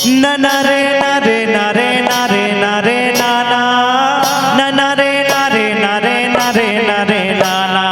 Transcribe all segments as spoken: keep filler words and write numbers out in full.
ना ना रे ना रे ना रे ना रे ना रे ना ना। ना ना रे ना रे ना रे ना रे ना रे ना ना।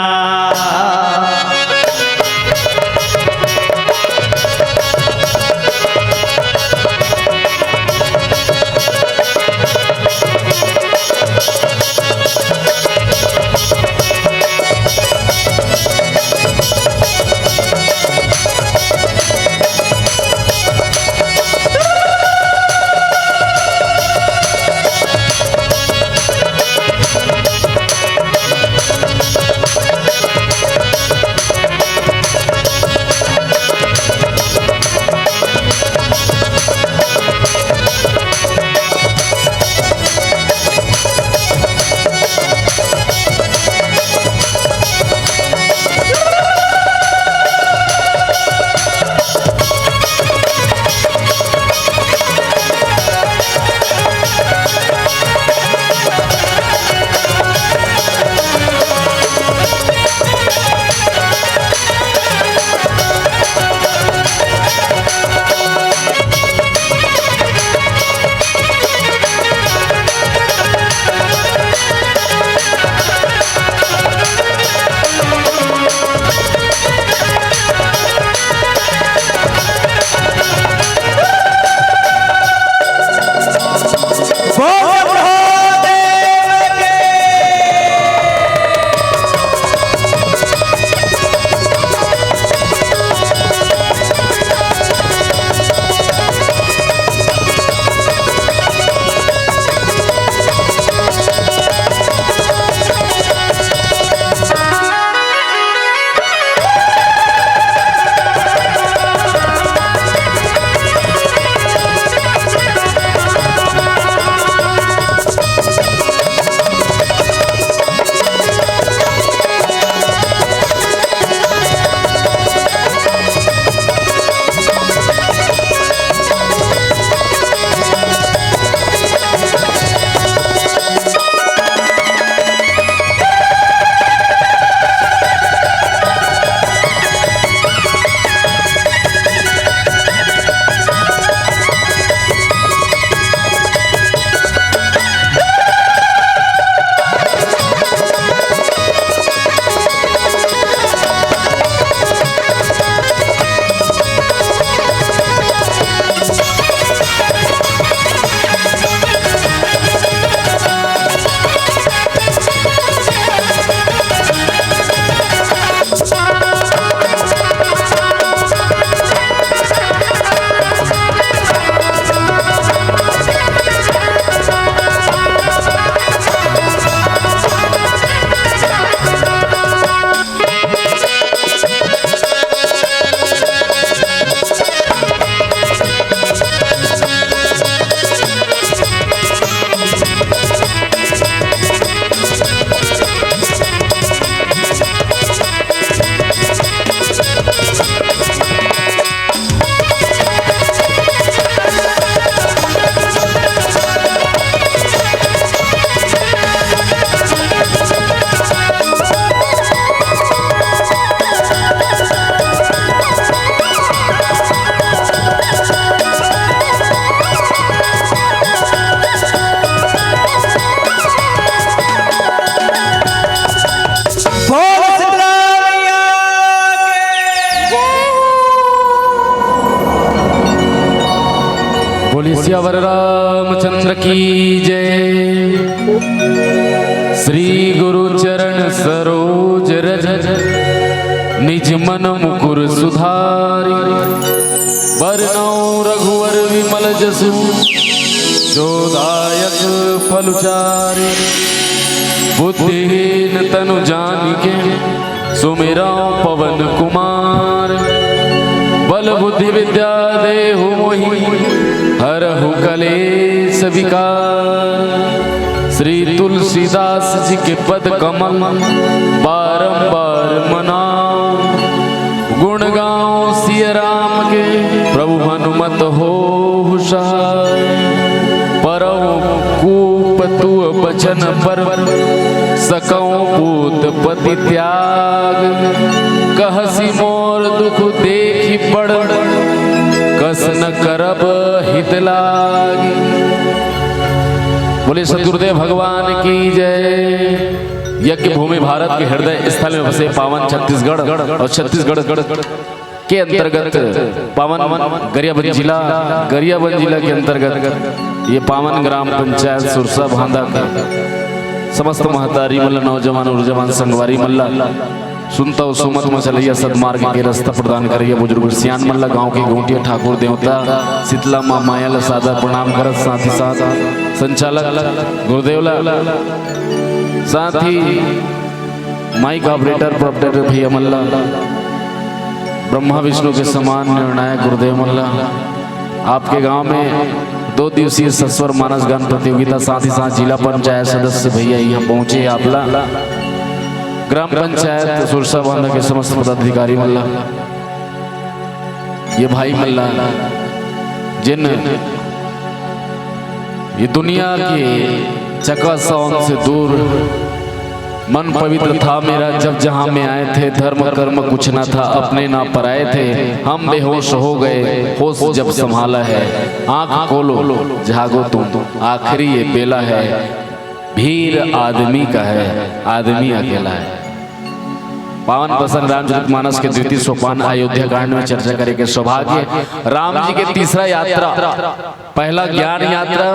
बोल शीतला मैया की। बोलिए सियावर रामचंद्र की जय। श्री गुरु चरण सरोज रज, निज मन मुकुर सुधारि। बरनउँ रघुवर विमल जसु, जो दायक फल चारि। बुद्धिहीन तनु जानिके, सुमिरउँ पवन कुमार। बल बुद्धि विद्या देहु मोहि, हरहु कलेस विकार। श्री तुलसीदास जी के पद कमल, बारंबार मनाउँ। गुण गाउँ सिय राम के, प्रभु हनुमत होहु सहाय। परउ कूप तुअ बचन पर, सकउँ पूत पति त्याग। कहसि मोर दुख देखि बड़, कस न करब हित लागी। बोले सतगुरुदेव भगवान की जय। यज्ञ भूमि भारत के हृदय स्थल में बसे पावन छत्तीसगढ़ और छत्तीसगढ़ के अंतर्गत पावन गरियाबंद जिला, गरियाबंद जिला के अंतर्गत ये पावन ग्राम पंचायत सुरसा भांदा के समस्त महतारी मन ला, नौजवान ऊर्जावान संगवारी मन ला, सुनता अउ सुमत म चलइया सदमार्ग के रस्ता प्रदान करइया बुजुर्ग सियान मन ला, गांव के गौंटिया ठाकुर देवता शीतला माँ माया ला सादर प्रणाम करत, साथ ही साथ संचालक गुरुदेव ला, साथ ही माइक ऑपरेटर, प्रोपरेटर भैया मन ला, ब्रह्मा विष्णु के समान निर्णायक गुरुदेव मन ला, आपके गांव में दो दिवसीय सस्वर मानस गान प्रतियोगिता, साथ ही साथ जिला पंचायत सदस्य भैया यहाँ पहुंचे, आप ला, ग्राम पंचायत सुरसा बांधा के समस्त पदाधिकारी मन ला, ये भाई मन ला, जिन ये दुनिया के चकाचौंध से दूर, मन पवित्र था मेरा जब जहां में आए थे, धर्म कर्म कुछ ना था, अपने ना पराए थे, हम बेहोश हो गए, होश जब संभाला है, आंख खोलो, जागो तुम, आखिरी ये बेला है, भीड़ आदमी का है, आदमी अकेला है। पावन प्रसंग रामचरित मानस के द्वितीय सोपान अयोध्या कांड में चर्चा करे के सौभाग्य। राम जी के तीसरा यात्रा, पहला ज्ञान यात्रा,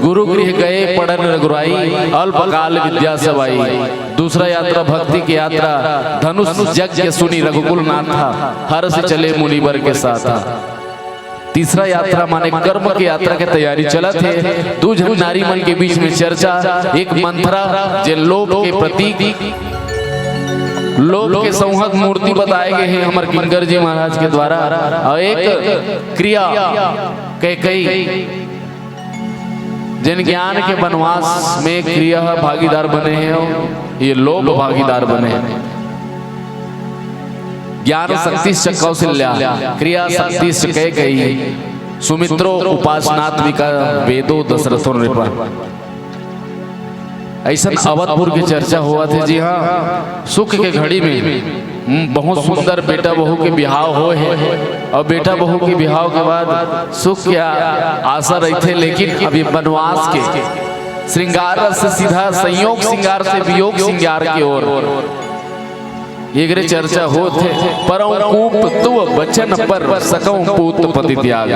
गुरु गृह गए पढ़न रघुराई, अल्पकाल विद्या सब आई। दूसरा यात्रा भक्ति की यात्रा, धनुष यज्ञ सुनी रघुकुल नाथा, हर्ष चले मुनिवर के साथा। तीसरा यात्रा माने कर्म के यात्रा के तैयारी चलत हे। दू झन नारी मन के बीच में चर्चा, एक मंथरा जे लोभ के प्रतीक, लोभ के संहत मूर्ति बताए गए हे हमर किंकर जी महाराज के द्वारा, और एक क्रिया कैकई, जिन ज्ञान के वनवास में क्रिया भागीदार बने हे, ये लोभ भागीदार बने हे। ज्ञान शक्ति च कौशल्या, क्रिया शक्ति च कैकई, सुमित्रो उपासनात्मिका, वेदो दशरथो नृपा। अइसन अवधपुर के चर्चा होवत हे जी हाँ, सुख के घड़ी में, हम्म, बहुत सुंदर बेटा बहू के बिहाव होय हे, और बेटा बहू के बिहाव के बाद सुख के आ-, आशा रहिथे, लेकिन अभी वनवास के श्रृंगार रस से सीधा संयोग श्रृंगार से वियोग श्रृंगार की ओर। एकरे चर्चा होत हे, परौं कूप तुव बचन पर सकौं पूत पति त्याग।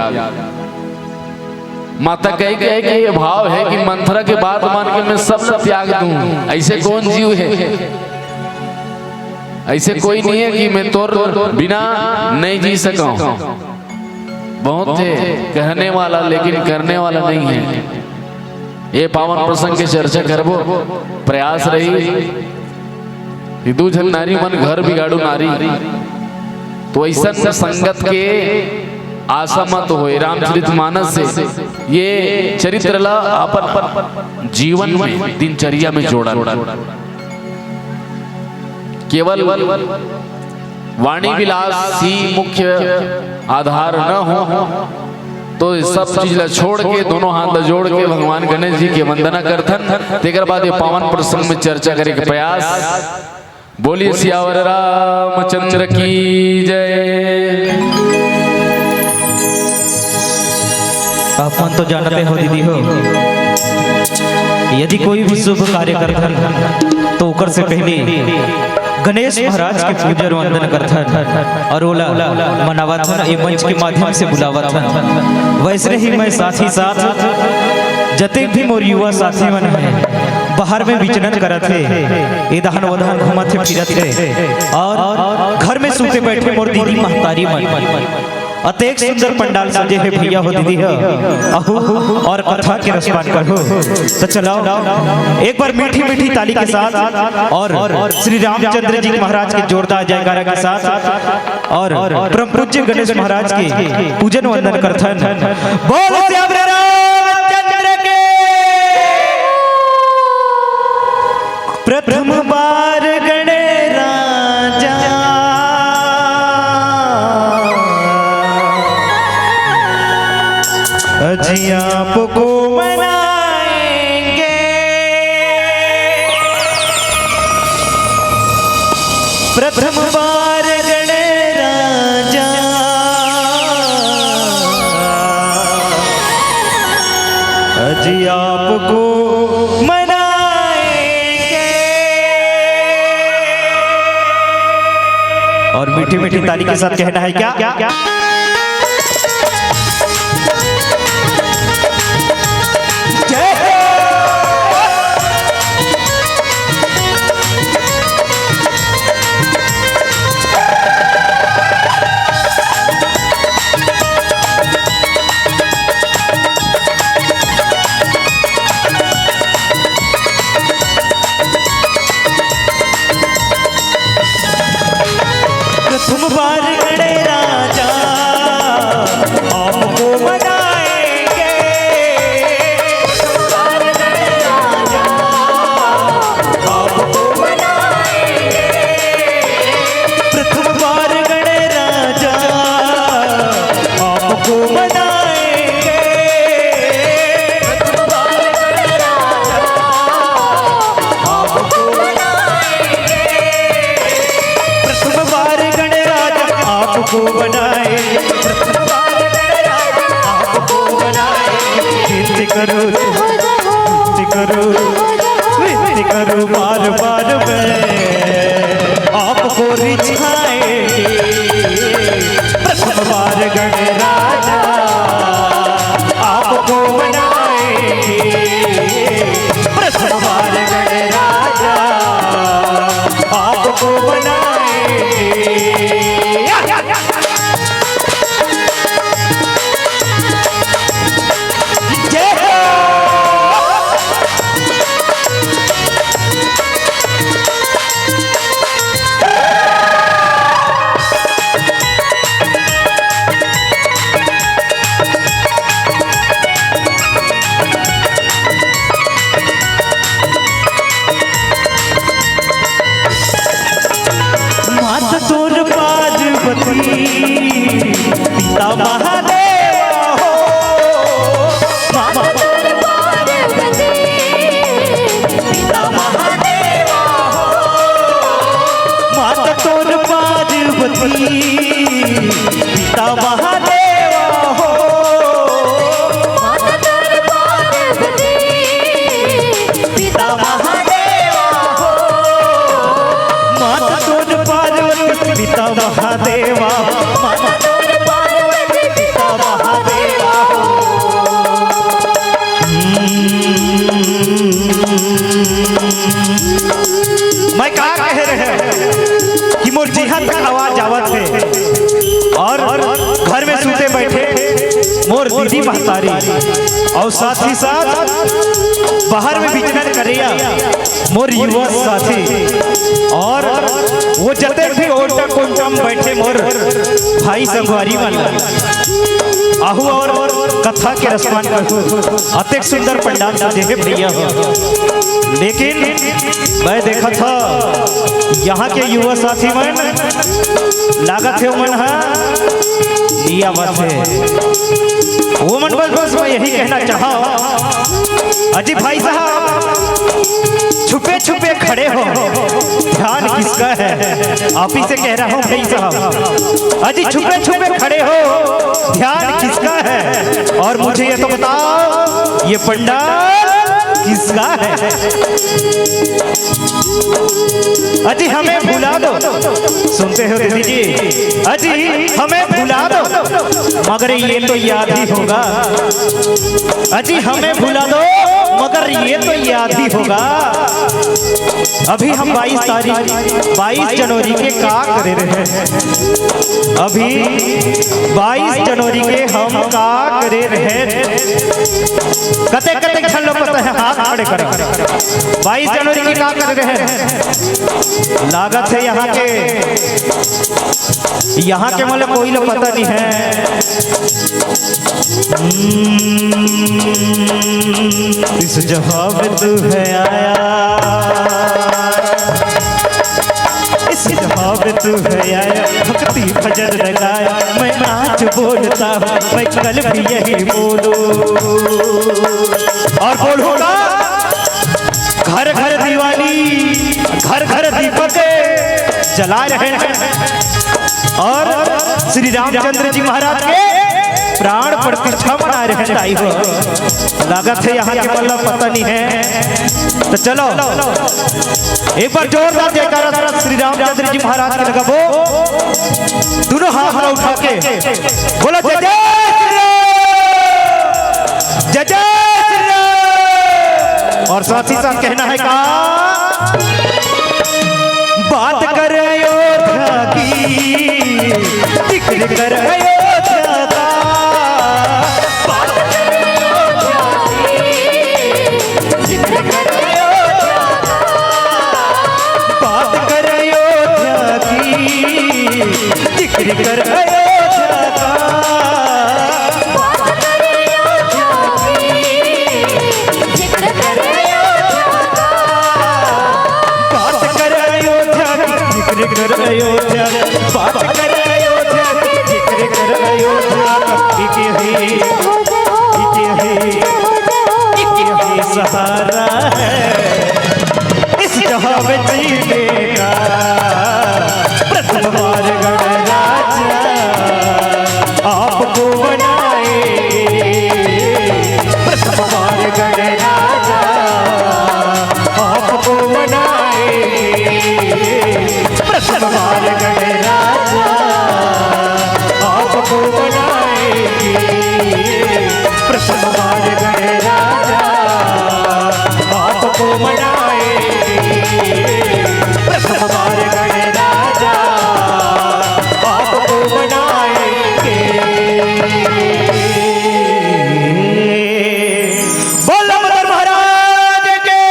माता कैकई के ये भाव हे कि मंथरा के बात मान के मैं सब ला त्याग दूं। अइसे कौन जीव हे? अइसे कोई नहीं हे कि मैं तोर बिना नहीं जी सकौं। बहुत हे कहने वाला, लेकिन करने वाला नहीं हे। ये पावन प्रसंग के चर्चा करबो, प्रयास रही कि दू झन नारी मन घर बिगाड़ू नारी, तो अइसन संगत के आशा मत होय। रामचरित मानस से ये चरित्र ला अपन जीवन में, दिनचर्या में जोड़ा। केवल वाणी विलास ही मुख्य आधार न हो, तो ये सब चीज ला छोड़ के, दोनों हाथ ला जोड़ के भगवान गणेश जी के वंदना करथन। तेकर बाद ये पावन प्रसंग में चर्चा करे के प्रयास। बोलिए सियावर रामचंद्र की जय। आप मन तो जानते हो दीदी हो, यदि कोई भी शुभ कार्य करथन तो ओकर से पहले गणेश महाराज के पूजन वंदन करथन और ओला मनावथन, ए मंच के माध्यम से बुलावथन। वैसे ही मैं साथ ही साथ जतेक भी मोर युवा साथी मन हैं, बाहर में विचरण करत हे, इधान उधान घूमत हे, फिरत हे, और घर में सूते बैठे मोर दीदी महतारी मन। अतेक सुंदर पंडाल सजे हे भैया हो, दीदी हो, अहू और कथा के रसपान करहू। तो चलो, एक बार मीठी मीठी ताली के साथ और श्री रामचंद्र जी महाराज के जोरदार जयकारा के साथ और परम पूज्य गणेश महाराज के पूजन वंदन करथन। बोल सियावर रामचंद्र के। प्रथम बार गणे राजा, अजी आपको मनाएंगे। प्रथम बार गणे राजा, आपको मनाएंगे। और मीठी मीठी ताली के साथ कहना है क्या? जय हो। प्रथम बार गण राजा आपको मनाएंगे। प्रथम बार गण राजा आपको मनाएंगे। प्रथम बार गण राजा आपको मनाएंगे। प्रथम बार गण राजा आपको मनाएंगे। प्रथम बार गण राजा आपको मनाएंगे। विनती करो, विनती करो, विनती करो बार बार मैं आपको रिझाएंगे। प्रथम बार गण राजा आपको मनाएंगे। प्रथम बार गण राजा आपको मनाएंगे। जय हो। मात तोर पार्वती पिता महादेव हो। मात तोर पार्वती पिता महादेव हो। मात तोर पार्वती पिता महादेव हो। मात तोर पार्वती पिता महादेवा हो। माता तोर पार्वती पिता महादेवा। माता तोर पार्वती पिता महादेवा हो। हम्म। मैं का कहे रहे कि मोर जिहां तक आवाज आवत हे और घर में सूते बैठे मोर दीदी महतारी और साथ ही साथ बाहर में बिचरन करइया मोर युवा साथी और वो जते भी ओंटा कोंटा में बैठे मोर भाई संगवारी मन, आहू और कथा के रसमान करहू। अतेक सुंदर पंडाल सजे हे भैया हो, लेकिन मैं देखत हंव यहाँ के युवा साथी मन लागत हे ओमन ह नइ आवत हे। ओमन बस, बस मैं यही कहना चाहंव, अजी भाई साहब छुपे छुपे खड़े हो, ध्यान किसका है? आप ही से कह रहा हूँ भाई साहब, अजी छुपे छुपे खड़े हो, ध्यान किसका है? और मुझे ये तो बताओ, ये पंडाल किसका है? अजी हमें भुला दो, सुनते हो दीदी जी, अजी हमें भुला दो, मगर ये तो याद ही होगा। अजी हमें भुला दो, मगर ये तो याद ही होगा। अभी हम बाईस तारीख, बाईस जनवरी के का करे रहे? अभी बाईस जनवरी के हम का करे रहे? कते कते झन लो पता है, हाथ खड़े करो। बाईस जनवरी के का करे रहे? लागत हे यहाँ के, यहाँ के मन ला कोई ला पता नइ हे। हम्म, इस जहां में तू है आया, इस जहां में तू है आया, भक्ति भजन लगाया, मैं आज बोलता हूँ, मैं कल भी यही बोलूँ। और बोलूँगा, घर घर दिवाली, घर घर दीपक जला रहे हैं और श्री रामचंद्र जी महाराज के प्राण प्रतिष्ठा मना रहे हैं दाई हो। लागत है यहाँ के मतलब पता नहीं है। तो चलो, एक बार जोरदार जयकारा श्री रामचंद्र जी महाराज के लगाबो। दोनों हाथ ला उठा के बोलो, जय जय श्री राम, जय जय श्री राम। और साथ ही साथ कहना है का, बात कर अयोध्या की, जिक्र कर अयोध्या का। बात कर अयोध्या की, जिक्र कर अयोध्या का। बात कर अयोध्या की, जिक्र कर अयोध्या का। बात कर अयोध्या की, जिक्र कर अयोध्या का। बात कर अयोध्या की, जिक्र कर अयोध्या का। बात कर अयोध्या की, जिक्र कर अयोध्या का। एक ही, एक ही, एक ही सहारा है इस जहां में जीने का। प्रथम बार गणराज्य आपको बनाएंगे। प्रथम बार गणराज्य आपको बनाएंगे। प्रथम बार गणराज्य आपको बनाएंगे। प्रथम बार गणराज्य आपको बनाएंगे। प्रथम बार गणराज्य आपको बनाएंगे। बोल दामोदर महाराज के।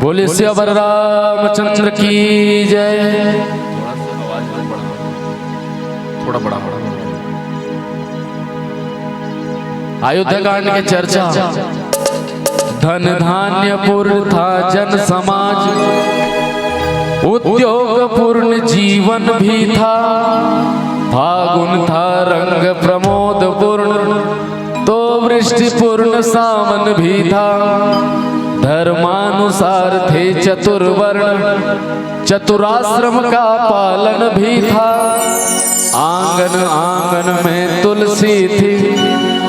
बोले सियावर रामचंद्र की जय। थोड़ा बड़ा, थोड़ा बड़ा। अयोध्या कांड के चर्चा। धन धान्य पूर्ण था जन समाज, उद्योग पूर्ण जीवन भी था। फागुन था रंग प्रमोद पूर्ण, तो वृष्टि पूर्ण सावन भी था। धर्मानुसार थे चतुर्वर्ण, चतुराश्रम का पालन भी था। आंगन आंगन में तुलसी थी,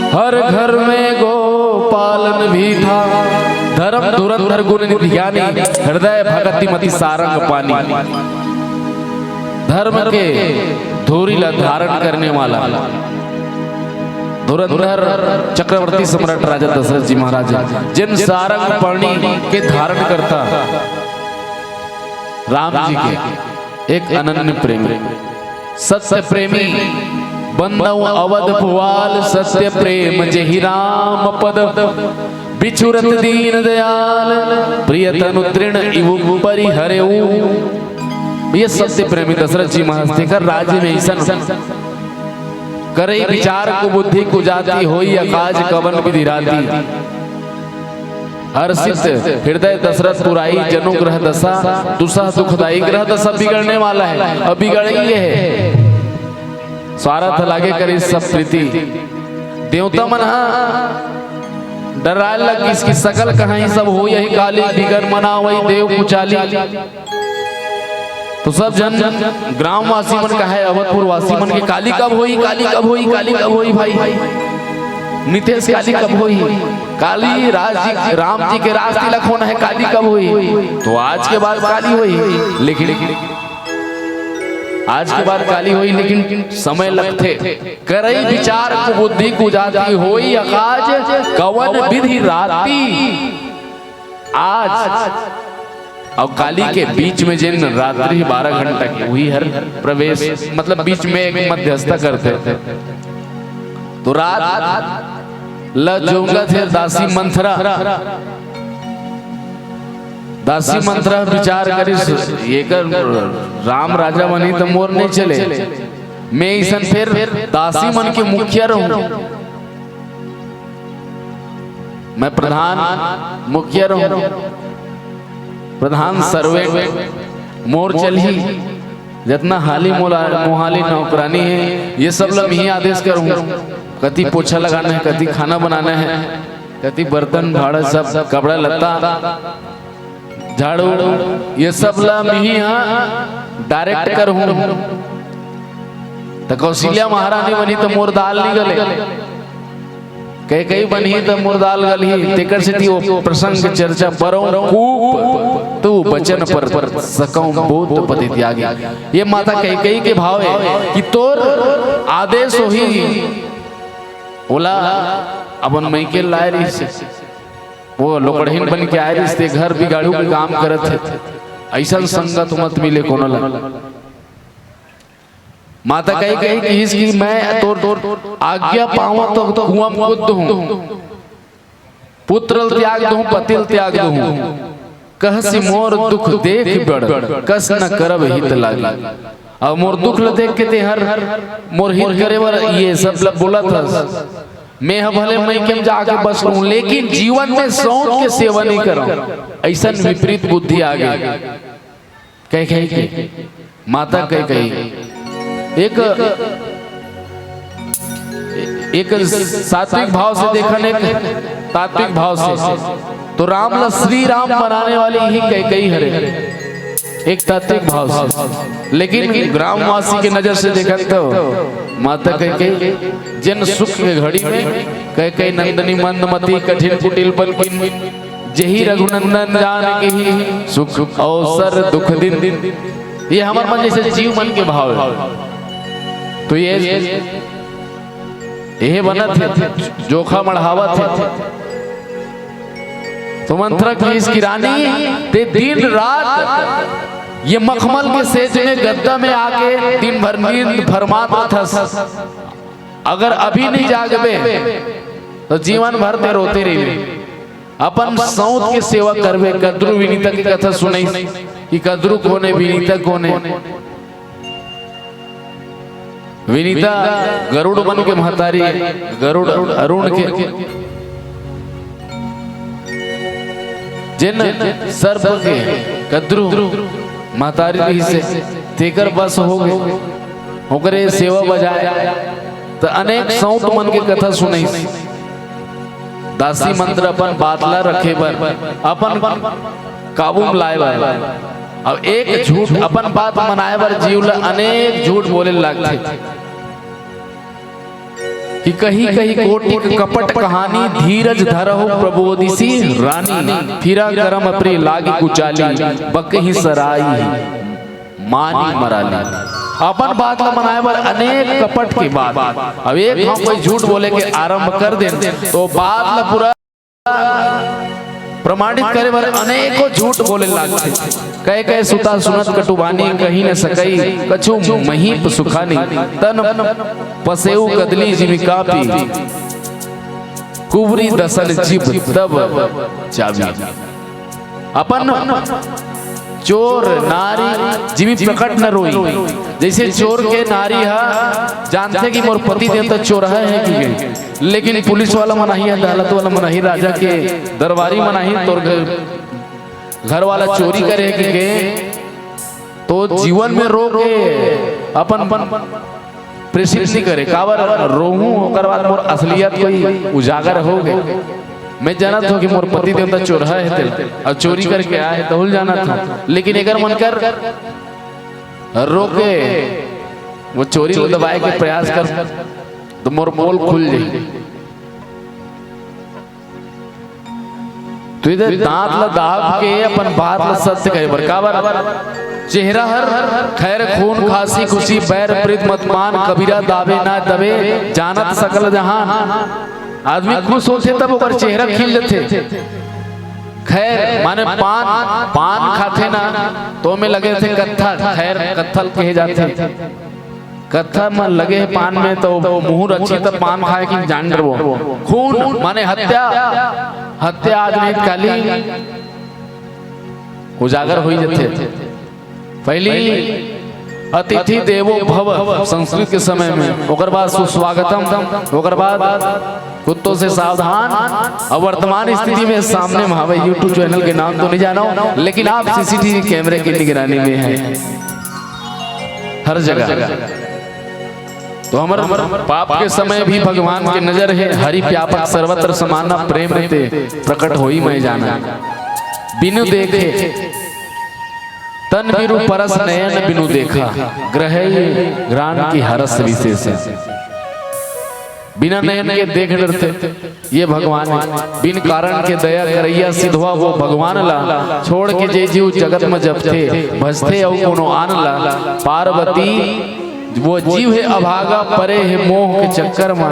हर घर में गोपालन भी था। धर्म धुरंधर गुण निधि ज्ञानी, हृदय भगति मति सारंग पानी। धर्म के धूरी ला धारण करने वाला धुरंधर चक्रवर्ती सम्राट राजा दशरथ जी महाराज, जिन सारंग पाणी के धारण करता राम जी के एक अनन्य प्रेमी, सत्य प्रेमी, बंदव अवध भुआल, सत्य प्रेम जेहि राम पद, बिछुरत दीन दयाल, प्रिय तनु तृण इव परिहरेउ। ये सत्य प्रेमी दशरथ जी महाराज तेकर राज्य में अइसन करई विचार कुबुद्धि कुजाति, होई अकाज कवन विधि राति। हर्षित हृदय दशरथ पुराई, जनु ग्रह दशा दुसह दुखदाई। ग्रह दशा बिगड़ने वाला है, अब बिगड़ ही है। स्वारथ लागे करी सब प्रीति। देवता मन हा डराए लगिस कि सकल कहाई सब होई यही काली, बिगर मना वही देव कुचाली। तो सब जन ग्रामवासी मन कहे, अवधपुर वासी मन के काली कब होई, काली कब होई, काली कब होई भाई? नितेश, काली कब होई? काली राज जी, राम जी के राज तिलक होना है, काली कब होई? तो आज के बाद काली होई, लेकिन आज के बाद काली होई, लेकिन समय लगथे। करई विचार कुबुद्धि कुजाति, होई अकाज कवन विधि राति। आज अउ काली के बीच में जेन रात्रि बारह घंटा के, उही हर प्रवेश, मतलब बीच में एक मध्यस्थता करथे। तो रात ल जोंगथे दासी मंथरा। दासी मंथरा विचार करिस, एकर राम राजा बनही त मोर नइ चले, मैं अइसन फेर दासी मन के मुखिया रहूं। मैं प्रधान मुखिया रहूं, प्रधान servant मोर चलही, जतना हाली मोला, मोहाली नौकरानी हे, ये सब ला मिही आदेश करहूं। कति पोछा लगाना हे, कति खाना बनाना हे, कति बर्तन भाड़ा, सब कपड़ा लत्ता। झाड़ू, ये सब ला मिही हा डायरेक्ट करहूं। त कौशल्या महारानी बनी त मोर दाल नी गले, कैकई बनही त मोर दाल गलही। तेकर सेती वो प्रसंग के चर्चा, बरौं कूप तू बचन पर, सकौं बोत पति त्यागी। ये माता कैकई के भाव हे कि तोर आदेश होही, ओला अपन मइके लाए रहिस, वो लोकड़हिन बन के आए रहिस, ते घर बिगाड़ू के काम करत हे। अइसन संगत मत मिले कोनो ला। माता कैकई कहिस कि मैं तोर, तोर आज्ञा पावं त कुआं म कूद दूहूं, पुत्र ल त्याग दूहूं, पति ल त्याग दूहूं। कहसि मोर दुख देखि बड़, कस न करब हित लागी। अब मोर दुख ल देख के तेहर मोर हित करे बर ये सब ल बोलत हस। मैं ह भले मइके म जाके बस लूं, लेकिन जीवन में सौंत के सेवा नहीं करंव। अइसन विपरीत बुद्धि आ गे। कैकई के, माता कैकई, एक, एक सात्विक भाव से देखन, एक तात्विक भाव से, तो राम ला श्री राम बनाने वाली ही कैकई हरे, एक तात्विक भाव से। लेकिन ग्रामवासी के नजर से देखन तो माता कैकई, जेन सुख के घड़ी में कैकई नंदनी मंदमती कठिन कुटिल बनकिन, जेहि रघुनंदन जानकी सुख अवसर दुख दिन। ये हमर मन जइसे जीव मन के भाव हे। तो ये, ये बनत हे, जोखा मढ़ावत हे। तो मंथरा कहिस कि रानी, ते दिन रात ये मखमल के सेज में, गद्दा में आके दिन भर नींद भरमात रथस। अगर अभी नहीं जागबे, त जीवन भर ते रोते रहिबे। अपन सौंत के सेवा करबे। कद्रू विनीता के कथा सुनइस कि कद्रू कोन हे, विनीता कोन हे। विनीता गरुड़ मन के महतारी, गरुड़ अरुण के, जेन सर्प के कद्रू महतारी रहिस हे, तेकर बस हो गे, ओकरे सेवा बजाय। त अनेक सौंत मन के कथा सुनइस। दासी मंत्र अपन बात ला रखे बर, अपन काबू म लाए बर। अब एक झूठ अपन बात मनाए बर जीव ला अनेक झूठ बोले लागथे कि कही कही कोटिक कपट कहानी, धीरज धरहु प्रबोधिसी रानी। फिरा करम अपने लागी कुचाली, बकही सराई मानी मराली। अपन बात ला मनाए बर अनेक कपट के बात। अब एक हम कोई झूठ बोले के आरंभ कर देन, तो बात ला पूरा प्रमाणित करे बर अनेकों झूठ बोले लागथे। कहे कहे सुता सुनत कटुबानी, कही न सकई कछु महीप सुखानी। तन पसेऊ कदली जिमि कापी, कुबरी दसन जिब तब चाबी। अपन चोर नारी जिमि प्रकट न रोई। जइसे चोर के नारी ह जानथे कि मोर पति देवता चोरहा हे कि गे, लेकिन पुलिस वाला मन आही, अदालत वाला मन आही, राजा के दरबारी मन आही, तोर घर, घर वाला चोरी करे हे कि गे, तो जीवन में रो के अपन, अपन प्रेषित नहीं करे, काबर रोहूं, ओकर बाद मोर असलियत कोई उजागर हो गे। मैं जानत हूं कि मोर पति देवता चोरहा हे तेला, अउ चोरी करके आए हे, तहूं ल जानत हूं, लेकिन एकर मन कर रो के वो चोरी ल दबाए के प्रयास कर, तो मोर पोल खुल जाही। तो इधर दांत ला दाब के अपन बात ला सत्य कहे बर, काबर? चेहरा हर खैर खून खांसी खुशी बैर प्रीत मत मान, कबीरा दाबे ना दबे जानत सकल जहान। आदमी खुश होथे तब ओकर चेहरा खिल जथे। खैर माने पान, पान खाथे ना, तो में लगे थे कत्था, खैर कत्था ल कहे जाथे। कत्था म लगे हे पान में, तो मुंह रची तब पान खाए कि जान डरबो। खून माने हत्या, हत्या आज नहीं त काली उजागर होई जथे। पहली अतिथि देवो भव संस्कृत के समय में, ओकर बाद सुस्वागतम, ओकर बाद कुत्तों से सावधान। अब वर्तमान स्थिति में सामने में हवे, YouTube चैनल के नाम तो नहीं जाना हूं, लेकिन आप सीसीटीवी कैमरे की निगरानी में हैं हर जगह। तो हमर पाप के समय भी भगवान के नजर हे, हरि व्यापक सर्वत्र समाना, प्रेम ते प्रकट होई मैं जाना। बिनु देखे तन बिनु परस नयन बिनु देखा, ग्रहई ग्राण की हरस विशेष। बिना नयन के देख डरथे ये भगवान, बिन कारण के दया करैया सिधवा वो भगवान ला, छोड़ के जे जीव जगत म जपथे, भजथे अउ कोनो आन ला। पार्वती वो जीव हे अभागा, परे हे मोह के चक्कर म,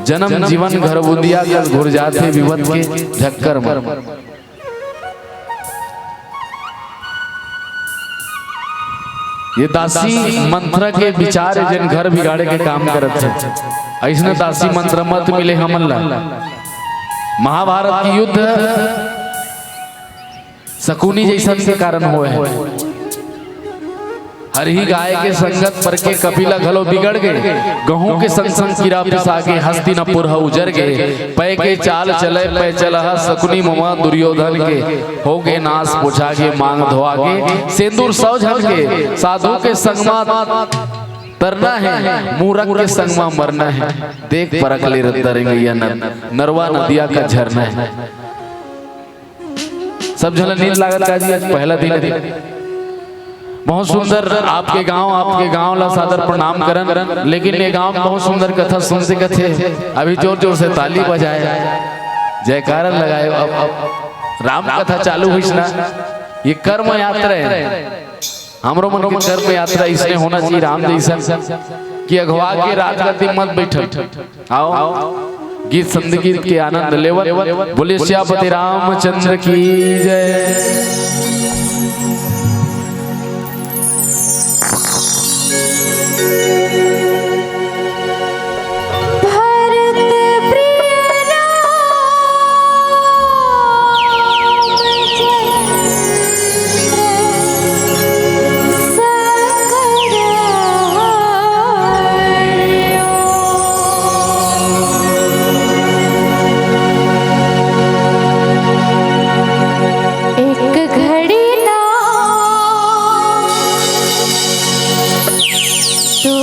जन्म जीवन घर बुंदिया कस घुर जाथे विपत के झक्कर म। ये दासी मंथरा के विचार हे, जेन घर बिगाड़े के काम करत हे, अइसने दासी मंथरा मत मिले हमन ला। महाभारत के युद्ध शकुनी जइसन के कारण होय हे। हरही गाय के संगत पर के कपिला घलो बिगड़ गे, गहूं के संग संग कीरा पिसा गे, हस्तिनापुर ह उजर गे, पै के चाल चले, पै चलहा शकुनी ममा दुर्योधन के, हो गे नाश पोछा गे, मांग धोआ गे, सेंदूर सौ झन के, साधु के संग मा तरना हे, मूरख के संग मा मरना हे, देख परख ले रद्दा रेंगैया नर, नरवा नदिया का झरना हे। सब झन ला नींद लागत का जी, आज पहला दिन हे। बहुत सुंदर आपके गांव, आपके गांव ला सादर प्रणाम करन, लेकिन ये गांव में बहुत सुंदर कथा सुनते कथे, अभी जोर जोर से ताली बजाए, जयकारा लगाए। अब, अब राम कथा चालू होइस ना, ये कर्म यात्रा हे। हमरो मन के कर्म यात्रा इसने होना चाहिए, राम जइसन, कि अघवा के रात गद्दी मत बैठन। आओ, गीत संगीत के आनंद लेवन। बोलिए सियापति रामचंद्र की जय। भरत प्रिय राम चंद्र सकल हरियो। एक घड़ी ना तो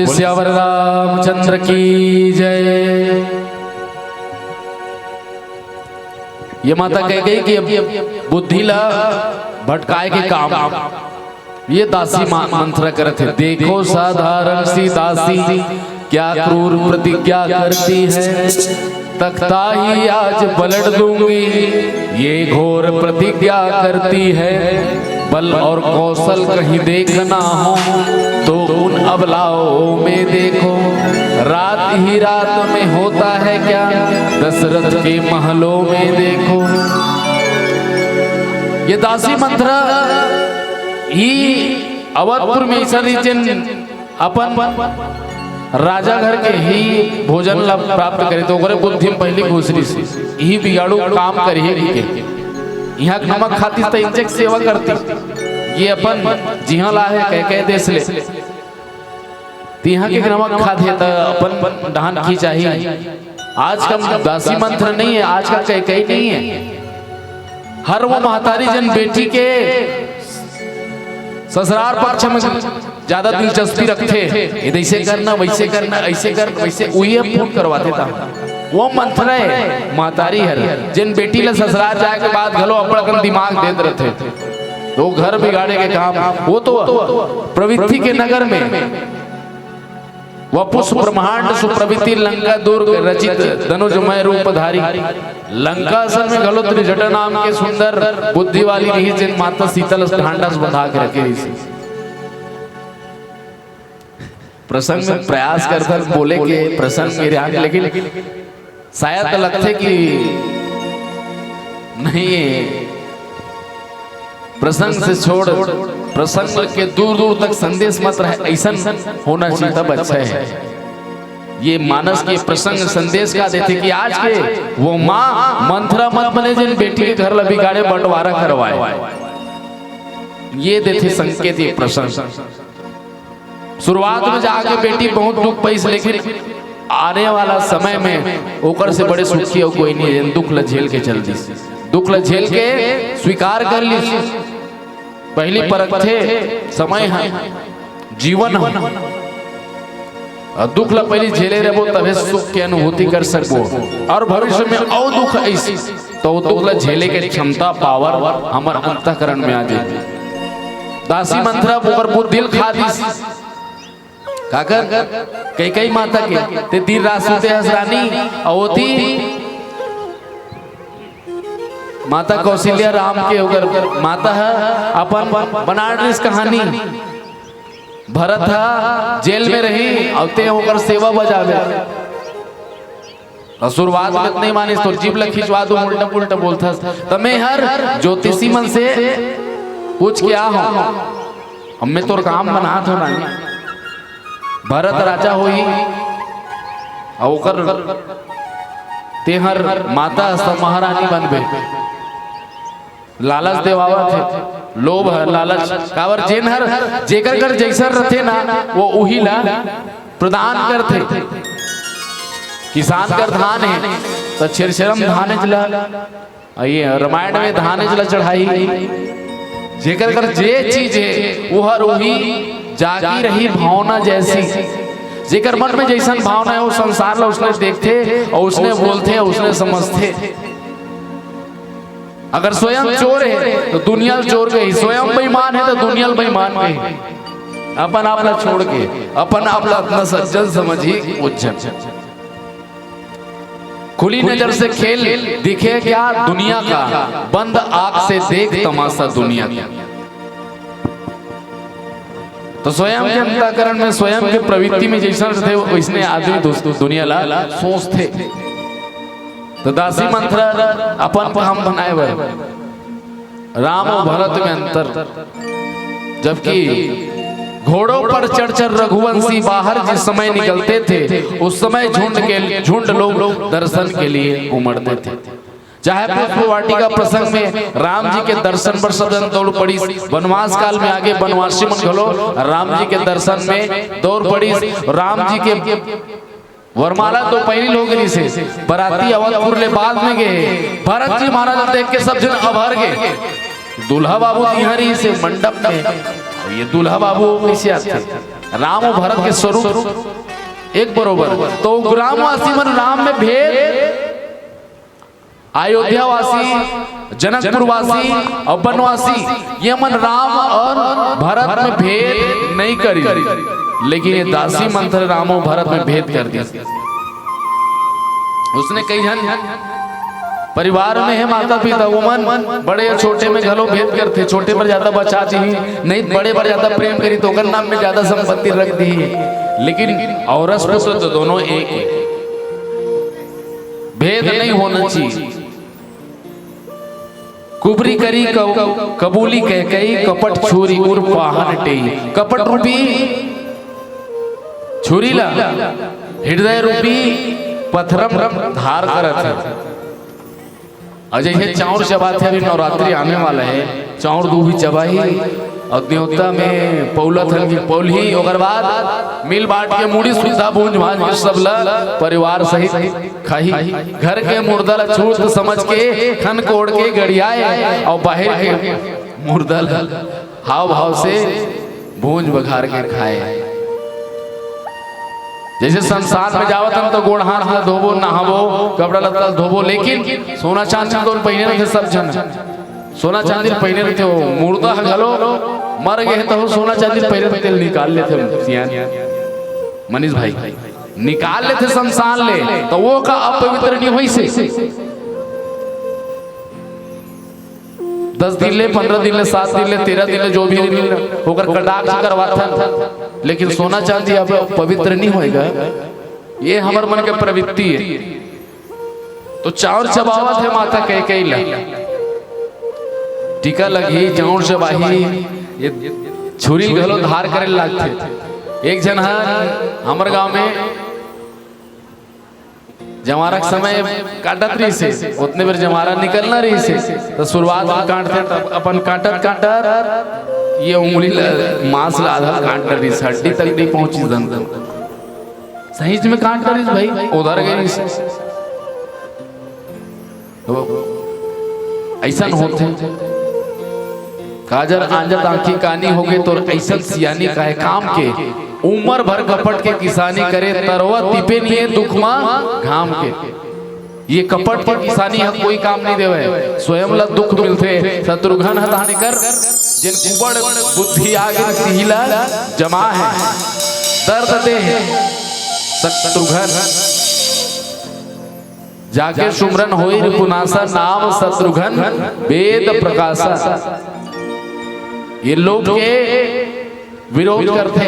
सियावर रामचंद्र की जय। ये माता कैकेयी के बुद्धि ला भटकाए के काम ये दासी मा-, मंथरा करत हे। देखो साधारण सी दासी क्या क्रूर प्रतिज्ञा करती है। तख्ता ही आज पलट दूंगी, ये घोर प्रतिज्ञा करती है। बल और कौशल कहीं देखना हो तो उन अबलाओं में देखो। रात ही रात में होता है क्या, दशरथ के महलों में देखो। ये दासी मंथरा ही अवधपुर में ऐसा रीजन अपन राजा घर के ही भोजन ला प्राप्त करे, तो ओकरे बुद्धि में पहली घुसरी से यही बिगाड़ू काम करिए के। यहाँ के नमक खाती तो इंचक सेवा करती, ये अपन जिहाँ ला है कह कह देश ले। तो यहाँ के नमक खात है तो अपन डहान खींचाही। आज का दासी मंथरा नहीं है, आज का कैकेयी नहीं है। हर वो महतारी जन बेटी के ससुराल पक्ष में ज्यादा दिलचस्पी रखथे। ये ऐसे करना, वैसे करना, ऐसे कर, वैसे, उही अब फोन करवाथे ता। वो मंथरा हे महतारी हर, जेन बेटी ला ससुराल जाए के बाद घलो अब्बड़ अकन दिमाग देत रथे, तो घर बिगाड़े के काम। वो तो प्रवृत्ति के नगर में वपुष ब्रह्मांड सुप्रवृत्ति लंका दुर्ग रचित दनुजमय रूपधारी। लंका असन में घलो त्रिजटा नाम के सुंदर बुद्धि वाली रहिस, जेन माता सीता ल ढांढा से बंधा के रखे रहिस। प्रसंग में प्रयास करथन बोले के, प्रसंग में ध्यान, लेकिन शायद लगथे कि नहीं, प्रसंग से छोड़, प्रसंग के दूर दूर तक संदेश मत रहे, ऐसन होना चाहिए, तब अच्छा है। ये मानस के प्रसंग संदेश का देथे कि आज के वो माँ मंथरा मत बने, जेन बेटी के घर ला बिगाड़े, बंटवारा करवाए। ये देथे संकेत ये प्रसंग। शुरुआत में जाके बेटी बहुत दुख पाइस, लेकिन आने वाला समय में ओकर से बड़े सुखी अउ कोई नहीं हे, दुख ला झेल के चल दिस, दुख ला झेल के स्वीकार कर लिस। पहली परखथे समय ह, जीवन ह, अउ दुख ला पहली झेले रहबो, तभे सुख के अनुभूति कर सकबो। अउ भविष्य में अउ दुख आइस, तो वो दुख ला झेले के क्षमता, पावर हमर अंतःकरण में आ जाए। दासी मंथरा ओकर बुद्धि ल खा दिस। काकर? कैकेयी माता के। ते दिन रात सुते हस रानी, अउ ओती माता कौशल्या राम के ओकर माता ह अपन बनारस कहानी। भरत ह जेल में रही, अउ ते ओकर सेवा बजावे। अउ शुरुआत में त नहीं मानिस, तोर जीभ ल खिंचवा दूं, उल्टा पुल्टा बोलथस। त मैं हर ज्योतिषी मन से पूछ के आ हूं, अब मैं तोर काम बनात हूं रानी। भरत राजा होही, अउ ओकर तेहर माता अस त महारानी बनबे। लालच देवावत हे, लोभ ह, लालच। काबर जेन हर, जेकर कर जैसन रथे ना, वो उही ला प्रदान करथे। किसान कर धान हे, त छेरछेरम धानेच ला, अउ ये रामायण में धानेच ला चढ़ाही। जेकर कर जे चीज हे, वो हर उही जागी रही भावना जैसी। जेकर मन में जैसन भावना हे, वो संसार ला उसने देखथे अउ उसने बोलथे अउ उसने समझथे। अगर स्वयं चोर हे, तो दुनिया ल चोर कही, स्वयं बेईमान हे, तो दुनिया ल बेईमान कही। अपन आप ला छोड़ के, अपन आप ला अतना सज्जन समझही, उज्जन। खुली नजर से खेल दिखे क्या दुनिया का, बंद आंख से देख तमाशा दुनिया का। तो स्वयं के अंतःकरण में, स्वयं के प्रवृत्ति में जैसन रथे, वैसने आदमी दोस्तों दुनिया ला सोचथे। तो दासी मंथरा अपन काम बनाए बर राम अउ भरत में अंतर, जबकि घोड़ों पर चढ़ चढ़ रघुवंशी बाहर जिस समय निकलते थे, उस समय झुंड के, झुंड लोग दर्शन के लिए उमड़ते थे। चाहे पुष्प वाटिका प्रसंग में राम जी के दर्शन बर सब जन दौड़ पड़िस, वनवास काल में आगे वनवासी मन घलो राम जी के दर्शन में दौड़ पड़िस। राम जी के वरमाला तो पहिली लोग रिसे, बराती अवधपुर ले बाद में गे, भरत जी महाराज देख के सब जन अभर गे। दूल्हा बाबू तिहां रिसे मंडप में, ये दूल्हा बाबू कैसे आथे? राम अउ भरत के स्वरूप एक बरोबर। तो ग्रामवासी मन राम में भेद, अयोध्यावासी, जनकपुरवासी अउ बनवासी, ये मन राम अउ भरत में भेद नहीं करी, लेकिन ये दासी मन थर राम अउ भरत में भेद कर दी। उसने कई झन परिवार में हे माता पिता, वो मन बड़े या छोटे में घलो भेद करथे। छोटे बर ज्यादा बचा दिही, नहीं बड़े बर ज्यादा प्रेम करी, तो ओकर नाम में ज्यादा संपत्ति रख दिही। लेकिन औरस पुत्र तो दोनों एक हे, भेद नहीं होना चाहिए। कुबरी करी कब-, कबूली कह कई, कपट छुरी उर पाहन टेई। कपट रूपी छुरी ला हृदय रूपी पथरम धार करत हे। अउ जइसे चाउर चबाथे, अभी नवरात्रि आने वाला हे, चाउर दू भी चबाही अउ न्योता में पौला थन की पौलही, ओकर बाद मिल बांट के मुड़ी सुद्धा भूंज भांज के सब ला परिवार सहित खाही। घर के मुर्दा ला छूत समझ के खन कोड़ के गड़ियाए अउ बाहिर के मुर्दा ला हाव भाव से भूंज बघार के खाए। जइसे संसान में जावत हन तो गोड़ हाथ ला धोबो, नहाबो, कपड़ा लत्ता ला धोबो, लेकिन सोना चांदी तो पहिने रहिथे सब झन। सोना चांदी पहिने रहिथे, वो मुर्दा ह घलो मर गे हे तो सोना चांदी पहिने रहिथे, निकाल लेथे सियान मनीष भाई, निकाल लेथे संसान ले, तो वो का अपवित्र नहीं होइसे? दस दिन ले, पंद्रह दिन ले, सात दिन ले, तेरह दिन ले, जो भी दिन ले, ओकर कटाक्ष करवाथन, लेकिन सोना चांदी अब पवित्र नहीं होएगा। ये हमर मन के प्रवृत्ति हे। तो चाउर चबावत हे माता कैकेयी ला, टीका लगही, चाउर चबाही, ये छुरी घलो धार करे लागथे। एक झन ह हमर गांव में जंवारा के समय काटत रहिस हे, ओतने बेर जंवारा निकलना रहिस हे, त शुरुआत में काटथे, तब अपन काटत काटत ये उंगली ल, मांस ल आधा काट डरिस, हड्डी तक नहीं पहुंचिस दंत। सहीच में काट डरिस भाई, ओधर गे रहिस। तो अइसन होथे। काजर आंजत आंखी कानी होगे तोर अइसन सियानी काहे काम के। उमर भर कपट के किसानी करे, तरवा तिपे निये दुख मा घाम के। ये कपट के किसानी ह कोई काम नहीं देवय, स्वयं ला दुख मिलथे। शत्रुघ्न ह तहाने कर, जेन कुबड़ बुद्धि आगे तिही ला जमा हे, दर्द दे हे शत्रुघ्न। जाके सुमरन होई रिपुनासा, नाम शत्रुघ्न वेद प्रकाशा। ये लोग के विरोध करथे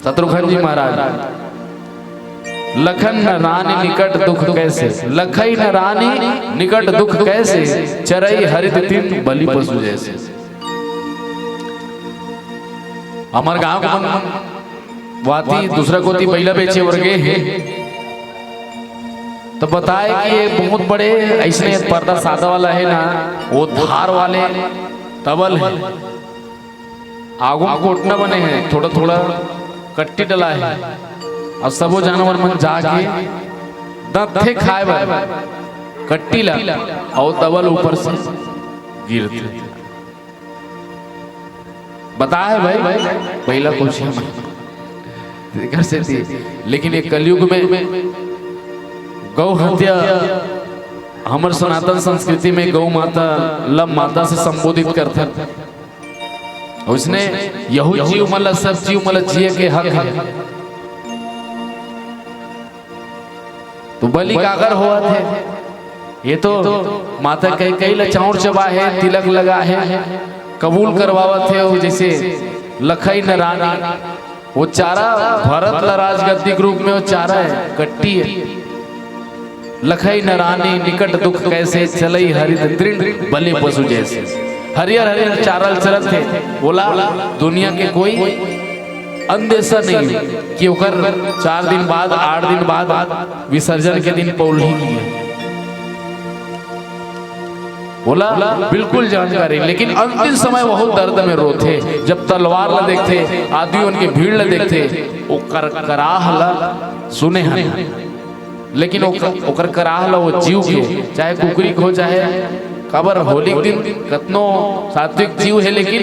शत्रुघ्न जी महाराज। लखन न रानी निकट दुख कैसे, लखई न रानी निकट दुख कैसे, चरई हरित तिन बलि पशु जैसे। हमर गांव के मन वाती दूसरा कोती बइला बेचे बर गे हे, तो बताए कि ये बहुत बड़े अइसने पर्दा सादा वाला हे ना, वो धार वाले तबल हे, आगू में कोटना बने हे, थोड़ा थोड़ा कट्टी डला हे, अउ सबो जानवर मन जाके दथे खाए बर कट्टी ला, अउ तबल ऊपर से गिरथे। बताए भाई, पहिला कुछ तेकर सेती। लेकिन ये कलयुग में गौ हत्या, हमर सनातन संस्कृति में गौ माता ल माता से संबोधित करथन। उसने यहू जीव मन ल, सब जीव मन ल जिए के हक हे। तो बलि काकर होवत हे? ये तो माता कैकेयी ल चाउर चबाहे, तिलक लगाहे, कबूल करवावत हे। वो जैसे लखई न रानी, वो चारा भरत ल राजगद्दी के रूप में वो चारा हे, कट्टी हे। लखई न रानी निकट दुख कैसे, चलई हरित तृण बलि पशु जैसे। हरियर हरियर चारा ल चरत हे, ओला दुनिया के कोई अंदेशा नहीं कि ओकर चार दिन बाद, आठ दिन बाद विसर्जन के दिन पौलही की हे। ओला बिल्कुल जानकारी, लेकिन अंतिम समय बहुत दर्द में रोथे, जब तलवार ला देखथे, आदमी मन के भीड़ ला देखथे, ओकर कराह ला सुने हन, लेकिन ओकर, ओकर कराह ला वो जीव के, चाहे कुकरी के हो, चाहे काबर होली के दिन कतनो सात्विक जीव हे, लेकिन